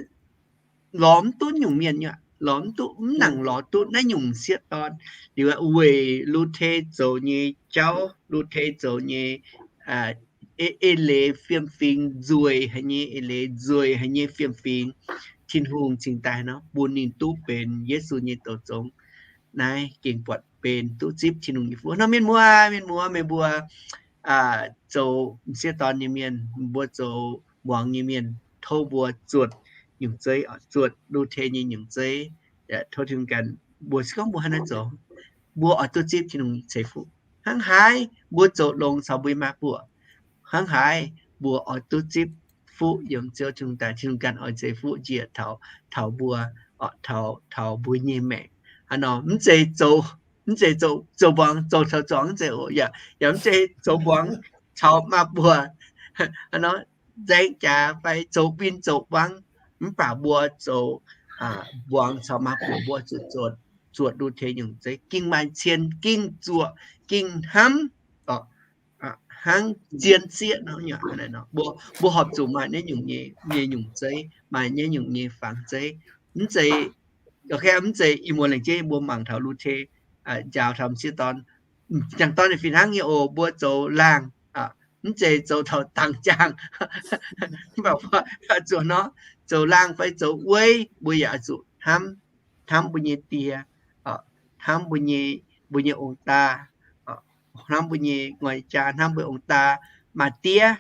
lorz mv duqv nyungc mienh, lorz mv duqv, mv nangc lorz duqv naaiv nyungc m'sieqv dorn. Liuz weic Lu^te zoux nyei jauv, Lu^te zoux nyei eix leiz fiem-fingx, nzueic haic nyei eix leiz, nzueic haic nyei fiem-fingx, Tin-Hungh cingx daaih nor bun ninh duqv benx Yesu nyei douc zong. Naaiv gengh buatc benx duqv zipv Tin-Hungh nyei fuqv nor. Mienh muoz, mienh muoz, meih mbuo zoux m'sieqv dorn nyei mienh, mbuo zoux muangx nyei mienh, tov mbuo zuotc nyungc zeiv, zuotc Lu^te nyei nyungc zeiv. Tov Tin-Hungh ganh, mbuo se gorngv mbuo hnangv naaiv zoux, mbuo oix duqv zipv Tin-Hungh ceix fuqv. Hnangv haaix mbuo zoux longx caux mbuo nyei maa-buoc, hnangv haaix mbuo oix duqv zipv fuqv yiem Ziouv Tin-Hungh daaih, Tin-Hungh ganh oix ceix fuqv njiec taux, taux mbuo, taux, taux mbuo nyei maengc. Hnangv nor, mv zeiz zoux, mv zeiz zoux, zoux mbuangz zoux taux zuangx mv zeiz oc. Yaac, yaac mv zeiz zoux mbuangz caux maa-buoc, hnangv nor, nzaeng jaax fai zoux win zoux wangv. Mv baac mbuo zoux mbuangz caux maa-buoc, mbuo zuqc zuotc, zuotc Lu^te nyungc zeiv, gengh maaih cien, gengh zuoqc, gengh hnamv, hnangv zien sieqv nor. Mbuo, mbuo horpc zuqc maaih naaiv nyungc nyei, nyei nyungc zeiv, maaih naaiv nyungc nyei fangx zeiv. Mv zeiz, mv zeiz ih muonz laengz jeiv mbuo mangc taux Lu^te njaaux taux m'sieqv dorn, m'jangc dorn ninh fih hnangv nyei oc. Mbuo zoux laangh, mv zeiz zoux taux dangx jaangh. Mv baac mbuo zuqc nor, zoux laangh fai zoux wueiv, mbuo yaac zuqc hnamv, hnamv mbuo nyei die, hnamv mbuo nyei, mbuo nyei ong-daa, hnamv mbuo nyei ngoi jaa, hnamv mbuo ong-daa maa-diev,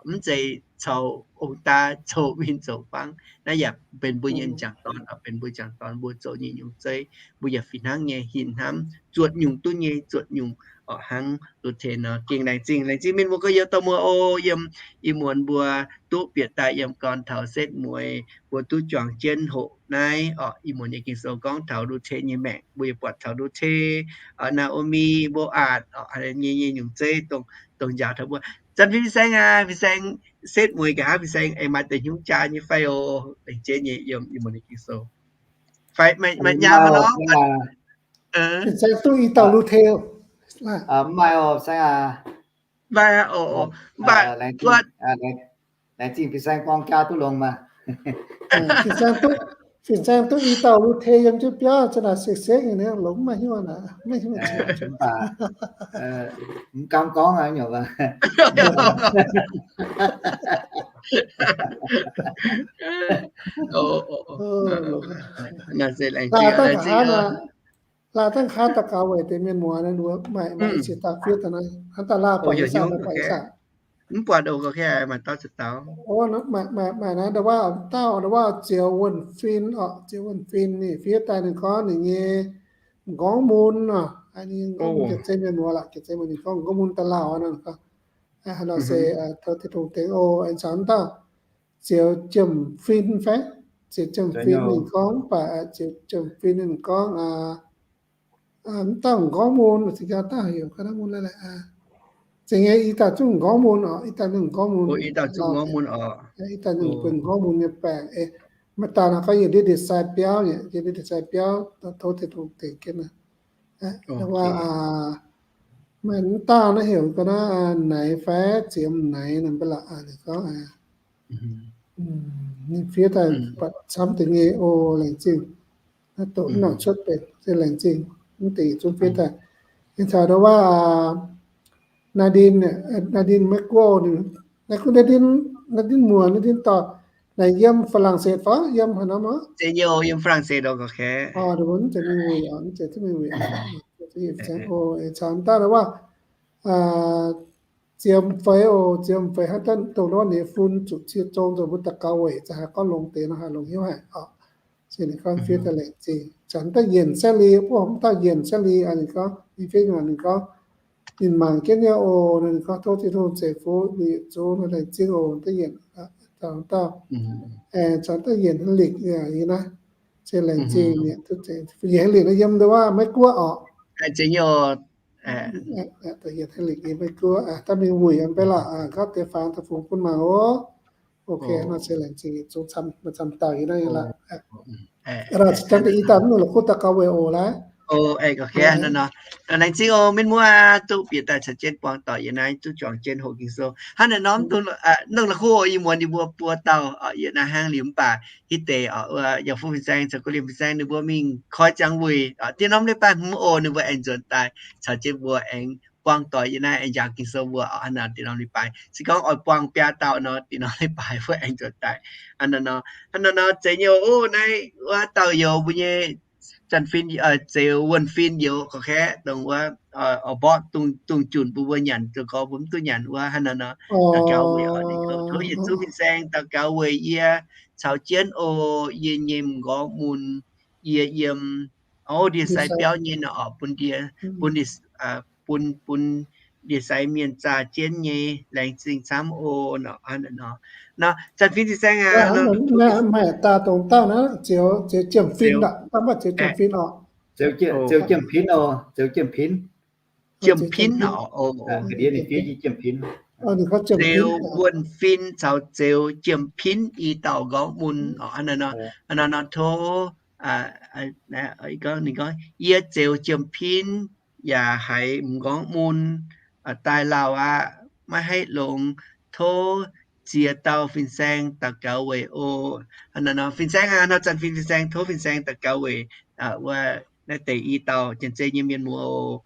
mv zeiz coux ong-daa coux win zoux fangv. Naaiv yaac benx mbuo nyei m'jangc dorn, benx mbuo m'jangc dorn mbuo zoux nyei nyungc zeiv. Mbuo yaac fih hnangv nyei hinc hnamv, zuotc nyungc duqv nyei zuotc nyungc. Hnangv Lu^te nor, gengh laengz zingh, laengz zingh mienh mbuo gorx-youz dorh muoz oc. Yiem ih muonz mbuo duqv bieqc daaih yiem gorn taux setv mueiz, mbuo duqv juangc jienv hoqc naaiv oc. Ih muonz nyei Ging-Sou gorngv taux Lu^te nyei maengc, mbuo yaac buatc taux Lu^te, Naa^o^mi, Mbo^aatc, nyei, nyei nyungc zeiv dongh njaaux taux mbuo. Zanc fin-saeng aac, fin-saeng setv mueiz nqa'haav fin-saeng aengx maaih deix hnyungv jaa nyei fai oc? Laengz jeiv nyei yiem ih muonz nyei Ging-Sou. Fai maaih nyaam nor? Fin-saeng duqv i dauh Lu^te. Maaih oc, fin-saeng aac. Maaih oc. Mv baac laengz zingh fin-saeng buang jaa duqv longx maah. Fin-saeng duqv i dauh Lu^te yiem jienv biauv, za'naaic sekv-sekv nyei, longx maiv hiuv aqv, maiv hiuv. Mv baac mv gaamv gorngv aqv, nyungc. Laanh dangh nqa'haav daux gaux weic deix mienh muoz naaiv, maaih, maaih i ciex dauh fiev daaih naaiv, hnangv daaih laah buatc i saah, buatc i saah. Mv buatc oc, maaih dauh zuqc daux. Maaih naaiv ndau-waav, dauh ndau-waav Ziouc Wuonh Fin oc. Ziouc Wuonh Fin ninh fiev daaih ninh gorngv ninh nyei m'nqorngv mun oc. Ninh m'nqorngv mun, ga'zei mienh muoz lorqc, ga'zei mienh, ninh gorngv m'nqorngv mun daaih lauh nor. Nor se tov Tin-Hungh tengx oc. Aengx caux dauh Ziouc Jiem Fin fai? Ziouc Jiem Fin ninh gorngv, mv baac Ziouc Jiem Fin ninh gorngv, Mv dauh m'nqorngv mun, zinh ndaangc dauh heuc ga'naaiv mun la'laqc. Za'gengh i dauh zungv m'nqorngv mun oc, i dauh ninh m'nqorngv mun, i dauh ninh m'nqorngv mun nyei baengc. Maaih dauh naaiv gorngv yiem ndiev ndie-sai biauv nyei, yiem ndiev ndie-sai biauv, tov Tin-Hungh tengx jienv. Waac, mv dauh naaiv heuc ga'naaiv Naix fai Ziemx Naix naaic mv baac la'ninh gorngv ninh fiev daaih buatc camv deix nyei oc, laengz zingh. Naaiv doqc mv nongc cuotv benx se laengz zingh, mv deix yietc zungv fiev daaih. Yie taux ndau waac, Nadine, Nadine maiv guoqv, naaiv gunv Nadine muoz, Nadine dorh, naaic yiem Faa^lang^set fai yiem haaix norm oc? Yiem Faa^lang^set oc. Mv zeiz mingh wuic, mv zeiz duqv mingh wuic. Caux daaih ndau waac, Ziemx Feix oc, Ziemx Feix hnangv daaih dongh ndau waac ninh fun zuqc cie zong nzunc mbuo daux gaux weic za'gengh gorngv longx deix nor haih longx hnyouv haic oc. Se ninh gorngv fiev daaih laengz zingh. Caux daaih Yienc Saengv Li, mbuo daaih Yienc Saengv Li, ninh gorngv ninh fiev, ninh gorngv ninh mangc jienv nyei oc, ninh gorngv tov Tin-Hungh ceix fuqv ninh yietc zungv, laengz zingh oc, daaih Yienc, dauh, caux daaih Yienc Hanh Likc yie naaiv, se laengz zingh, Yienc Hanh Likc naaiv yiem ndau waac maiv guoqv oc. Yienc Hanh Likc yiem maiv guoqv, daaih mingh wuic yiem maiv la'gapv deix fangx daaih fungx bun mangc oc. Ok, nor se laengz zingh yietc zungv camv dauh yie naaiv la'gapv. Aa, i dauh mv la'kuqv daux gaux weic oc laaix. Laengz zingh oc, mienh muoz duqv bieqc daaih caux jienv buangh doic yie naaiv duqv juangc jienv hoqc Ging-Sou. Hnangv naaiv norm dongh la'kuqv oc, ih muonz yie mbuo buo dauh yie naaiv hnangv liuz mv baac hitv deix yaac fuqv fin-saeng caux guv liemh fin-saeng ninh mbuo mingh koi ziangx wuic. Dieh norm leiz-baaix hmz oc, ninh mbuo aengx nzuonx daaih caux jienv mbuo aengx buangh doic yie naaiv aengx njaaux Ging-Sou mbuo oc. Hnangv naaiv dieh norm leiz-baaix se gorngv oix buangh biaa dauh nor, dieh norm leiz-baaix mbuo aengx nzuonx daaih. Hnangv naaiv nor, hnangv naaiv nor zeiz nyei oc. Naaiv wuov dauh youz mbuo nyei Janx-Fin, Zeuz Wuonh Fin youz gorqv-kaeqv dongh wuov, oix mborqv dungz junc bun mbuo nyanc, zoux gorx mbuo mv duqv nyanc wuov. Hnangv naaiv nor, daux gaux weic oc, ninh gorngv tov yietc zungv fin-saeng daux gaux weic yie caux jienv oc. Yie nyei m'nqorngv mun, yie yiem ndie-sai biauv nyei nor oc, bun ndie, bun, bun ndie-sai mienh zaah jienv nyei, laengz zingh camv oc. Nor, nor, Janx-Fin fin-saeng aac, maaih dauh dongh dauh naaiv, Zeuz Jiemh Fin, dauh mv baac Zeuz Jiemh Fin oc. Zeuz Jiemh Pin oc, Zeuz Jiemh Pin. Jiemh Pin oc, Zeuz Wuonh Fin caux Zeuz Jiemh Pin i dauh m'nqorngv mun oc. Hnangv naaiv nor, tov, ninh gorngv, yie Zeuz Jiemh Pin yaac haiz m'nqorngv mun daaih lauh aqv, maiv haih longx. Tov ziex dauh fin-saeng daux gaux weic oc. Hnangv naaiv nor, fin-saeng aac, nor Janx-Fin fin-saeng, tov fin-saeng daux gaux weic wuov naaiv deix i dauh Janx-Zei nyei mienh muoz,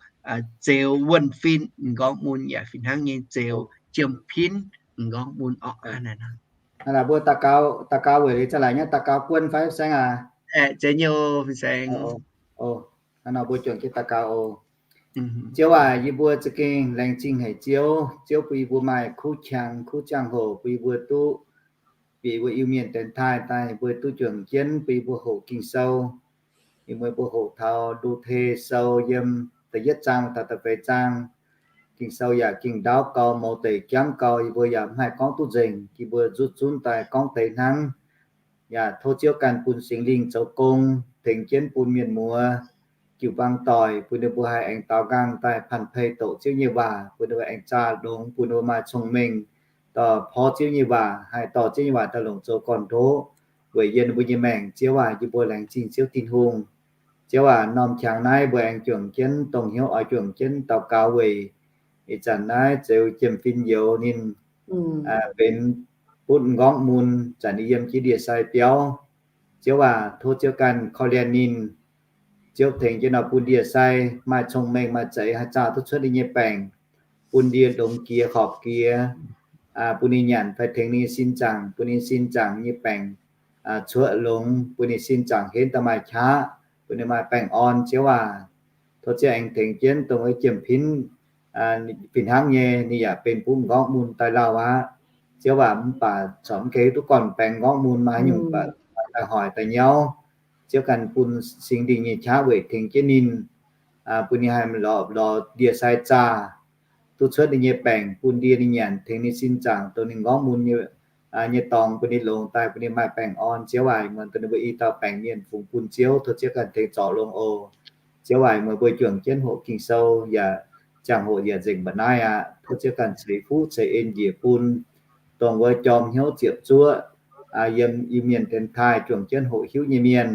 Zeuz Wuonh Fin m'nqorngv mun yaac fih hnangv nyei Zeuz Jiemh Pin m'nqorngv mun oc. Hnangv naaiv nor, mbuo daux gaux weic liuz za'gengh laaic nyei daux gaux guon fai fin-saeng aac? Zeiz nyei oc fin-saeng. Hnangv nor mbuo juangc jienv daux gaux oc. Ziouv aac, yie mbuo za'gengh laengz zingh haic Ziouv. Ziouv bun yie mbuo maaih kuv qangx kuv ziangh hoc bun yie mbuo duqv bieqc yie mbuo Iu-Mienh dienx taaih daaih, yie mbuo duqv juangc jienv bun yie mbuo hoqc Ging-Sou. Yie mbuo, mbuo hoqc taux Ndu^te Sou yiem da'yietv zaang taux da'feix zaang. Ging-Sou yaac ging ndaauv gau, mouz deic jangv gau, yie mbuo yaac mv haih gorngv duqv nzengc. Yie mbuo nzutv zunv daaih gorngv deix hnangv. Yaac tov Ziouv ganh bun Singx Lingh zoux gong, tengx jienv bun mienh muoz jiu-baang doic, bun ninh mbuo haih aengx daaux nqaang daaih panh pei doqc Ziouv nyei waac, bun ninh mbuo aengx zaah longx, bun ninh mbuo maaih cong-mengh dorh porv Ziouv nyei waac, haih dorh Ziouv nyei waac daaih longc zoux gorn-ndoqv weic yie ninh mbuo nyei maengc. Ziouv aac, yie mbuo laengz zingh Ziouv Tin-Hungh. Ziouv aac, norm qangx naaiv mbuo aengx juangc jienv dongh hnyouv oix juangc jienv daux gaux weic ih zanc naaiv Zeuz Jiemh Fin youz ninh benx butv m'nqorngv mun, zanc ninh yiem jienv ndie-sai biauv. Ziouv aac, tov Ziouv ganh korv-lienh ninh. Ziouv tengx jienv nor bun ndie-sai maaih cong-mengh maaih za'eix haih zaah duqv cuotv ninh nyei baengc, bun ndie longx jiex horpc jiex, bun ninh nyanc fai tengx ninh sin zaangc, bun ninh sin zaangc nyei baengc cuotv longx, bun ninh sin zaangc henv daaih maaih qaqv, bun ninh maaih baengh orn. Ziouv aac, tov Ziouv aengx tengx jienv dongh wuov Jiemh Pin fih hnangv nyei, ninh yaac benx butv m'nqorngv mun daaih lauh aqv. Ziouv aac, mv baac corc mv gaengh duqv gorn-baengx m'nqorngv mun, maaih haaix nyungc baac daaih hoic daaih nyauv. Ziouv ganh bun Singx Lingh nyei qaqv weic tengx jienv ninh, bun ninh haih lorz, lorz ndie-sai zaah duqv cuotv ninh nyei baengc, bun ndie ninh nyanc tengx ninh sin zaangc, dongh ninh m'nqorngv mun nyei dorngx bun ninh longx daaih, bun ninh maaih baengh orn. Ziouv aac, muonz dongh ninh mbuo i dauh baengc mienh fungx bun Ziouv, tov Ziouv ganh tengx zorc longx oc. Ziouv aac, meih mbuo juangc jienv hoqc Ging-Sou yaac ziangh hoc yaac nzengc mba'naaiv aqv. Tov Ziouv ganh ceix fuqv ceix en njiec bun dongh wuov jorm hnyouv ziepc zuoqv yiem Iu-Mienh dienx taaih juangc jienv hoqc hiuv nyei mienh.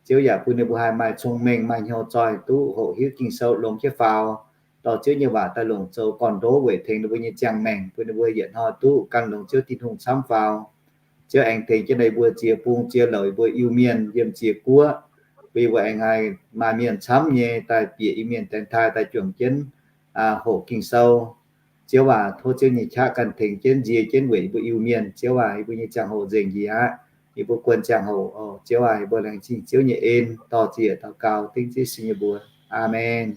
Ziouv yaac bun ninh mbuo haih maaih cong-mengh maaih hnyouv zoih duqv hoqc hiuv Ging-Sou longx jienv faaux, dorh Ziouv nyei waac daaih longc zoux gorn-ndoqv weic tengx ninh mbuo nyei ziangh maengc, bun ninh mbuo yietc hnoi duqv gan longx Ziouv Tin-Hungh camv faaux. Ziouv aengx tengx jienv ninh mbuo ziex bung ziex louc yie mbuo Iu-Mienh yiem ziex guoqv, bun yie mbuo aengx haih maaih mienh camv nyei daaih bieqc Iu-Mienh dienx taaih daaih juangc jienv hoqc Ging-Sou. Ziouv aac, tov Ziouv nyei qaqv ganh tengx jienv nzie jienv weic yie mbuo Iu-Mienh. Ziouv aac, yie mbuo nyei ziangh hoc nzengc njiec aqv. Yie mbuo guon ziangh hoc, Ziouv aac, yie mbuo laengz zingh Ziouv nyei en, dorh ziec daux gaux dengv Yesu nyei mbuox. Aamen.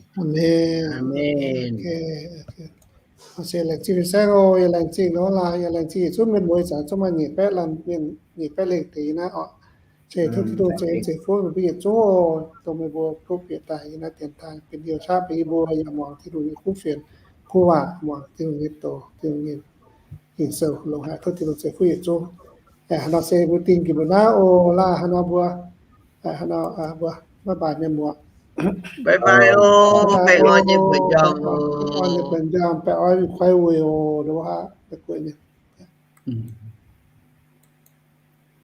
Se laengz zingh fin-saeng oc. Yie laengz zingh nor laaix, yie laengz zingh yietc zungv mienh muoz zanc zungv maaih nyeic baeqv lanh mienh, nyeic baeqv lengh deix naaiv oc. Se tov Tin-Hungh ceix en ceix fuqv meih mbuo yietc zungv oc, dongh meih mbuo duqv bieqc daaih yiem naaiv dienx taaih benx hnyouv qaqv bun yie mbuo yaac muangx Tin-Hungh nyei kuv fienx, kuv waac, muangx Tin-Hungh nyei doz, Tin-Hungh nyei Ging-Sou longx haic. Tov Tin-Hungh ceix fuqv yietc zungv. Hnangv nor se mbuo dingh njiec mbuo naaiv oc. Laaih hnangv nor mbuo, hnangv nor mbuo bye bye mienh muoz. Bye bye oc. Baengh orn nyei buonc njormh, baengh orn nyei buonc njormh, baengh orn kuaaiv wuic oc.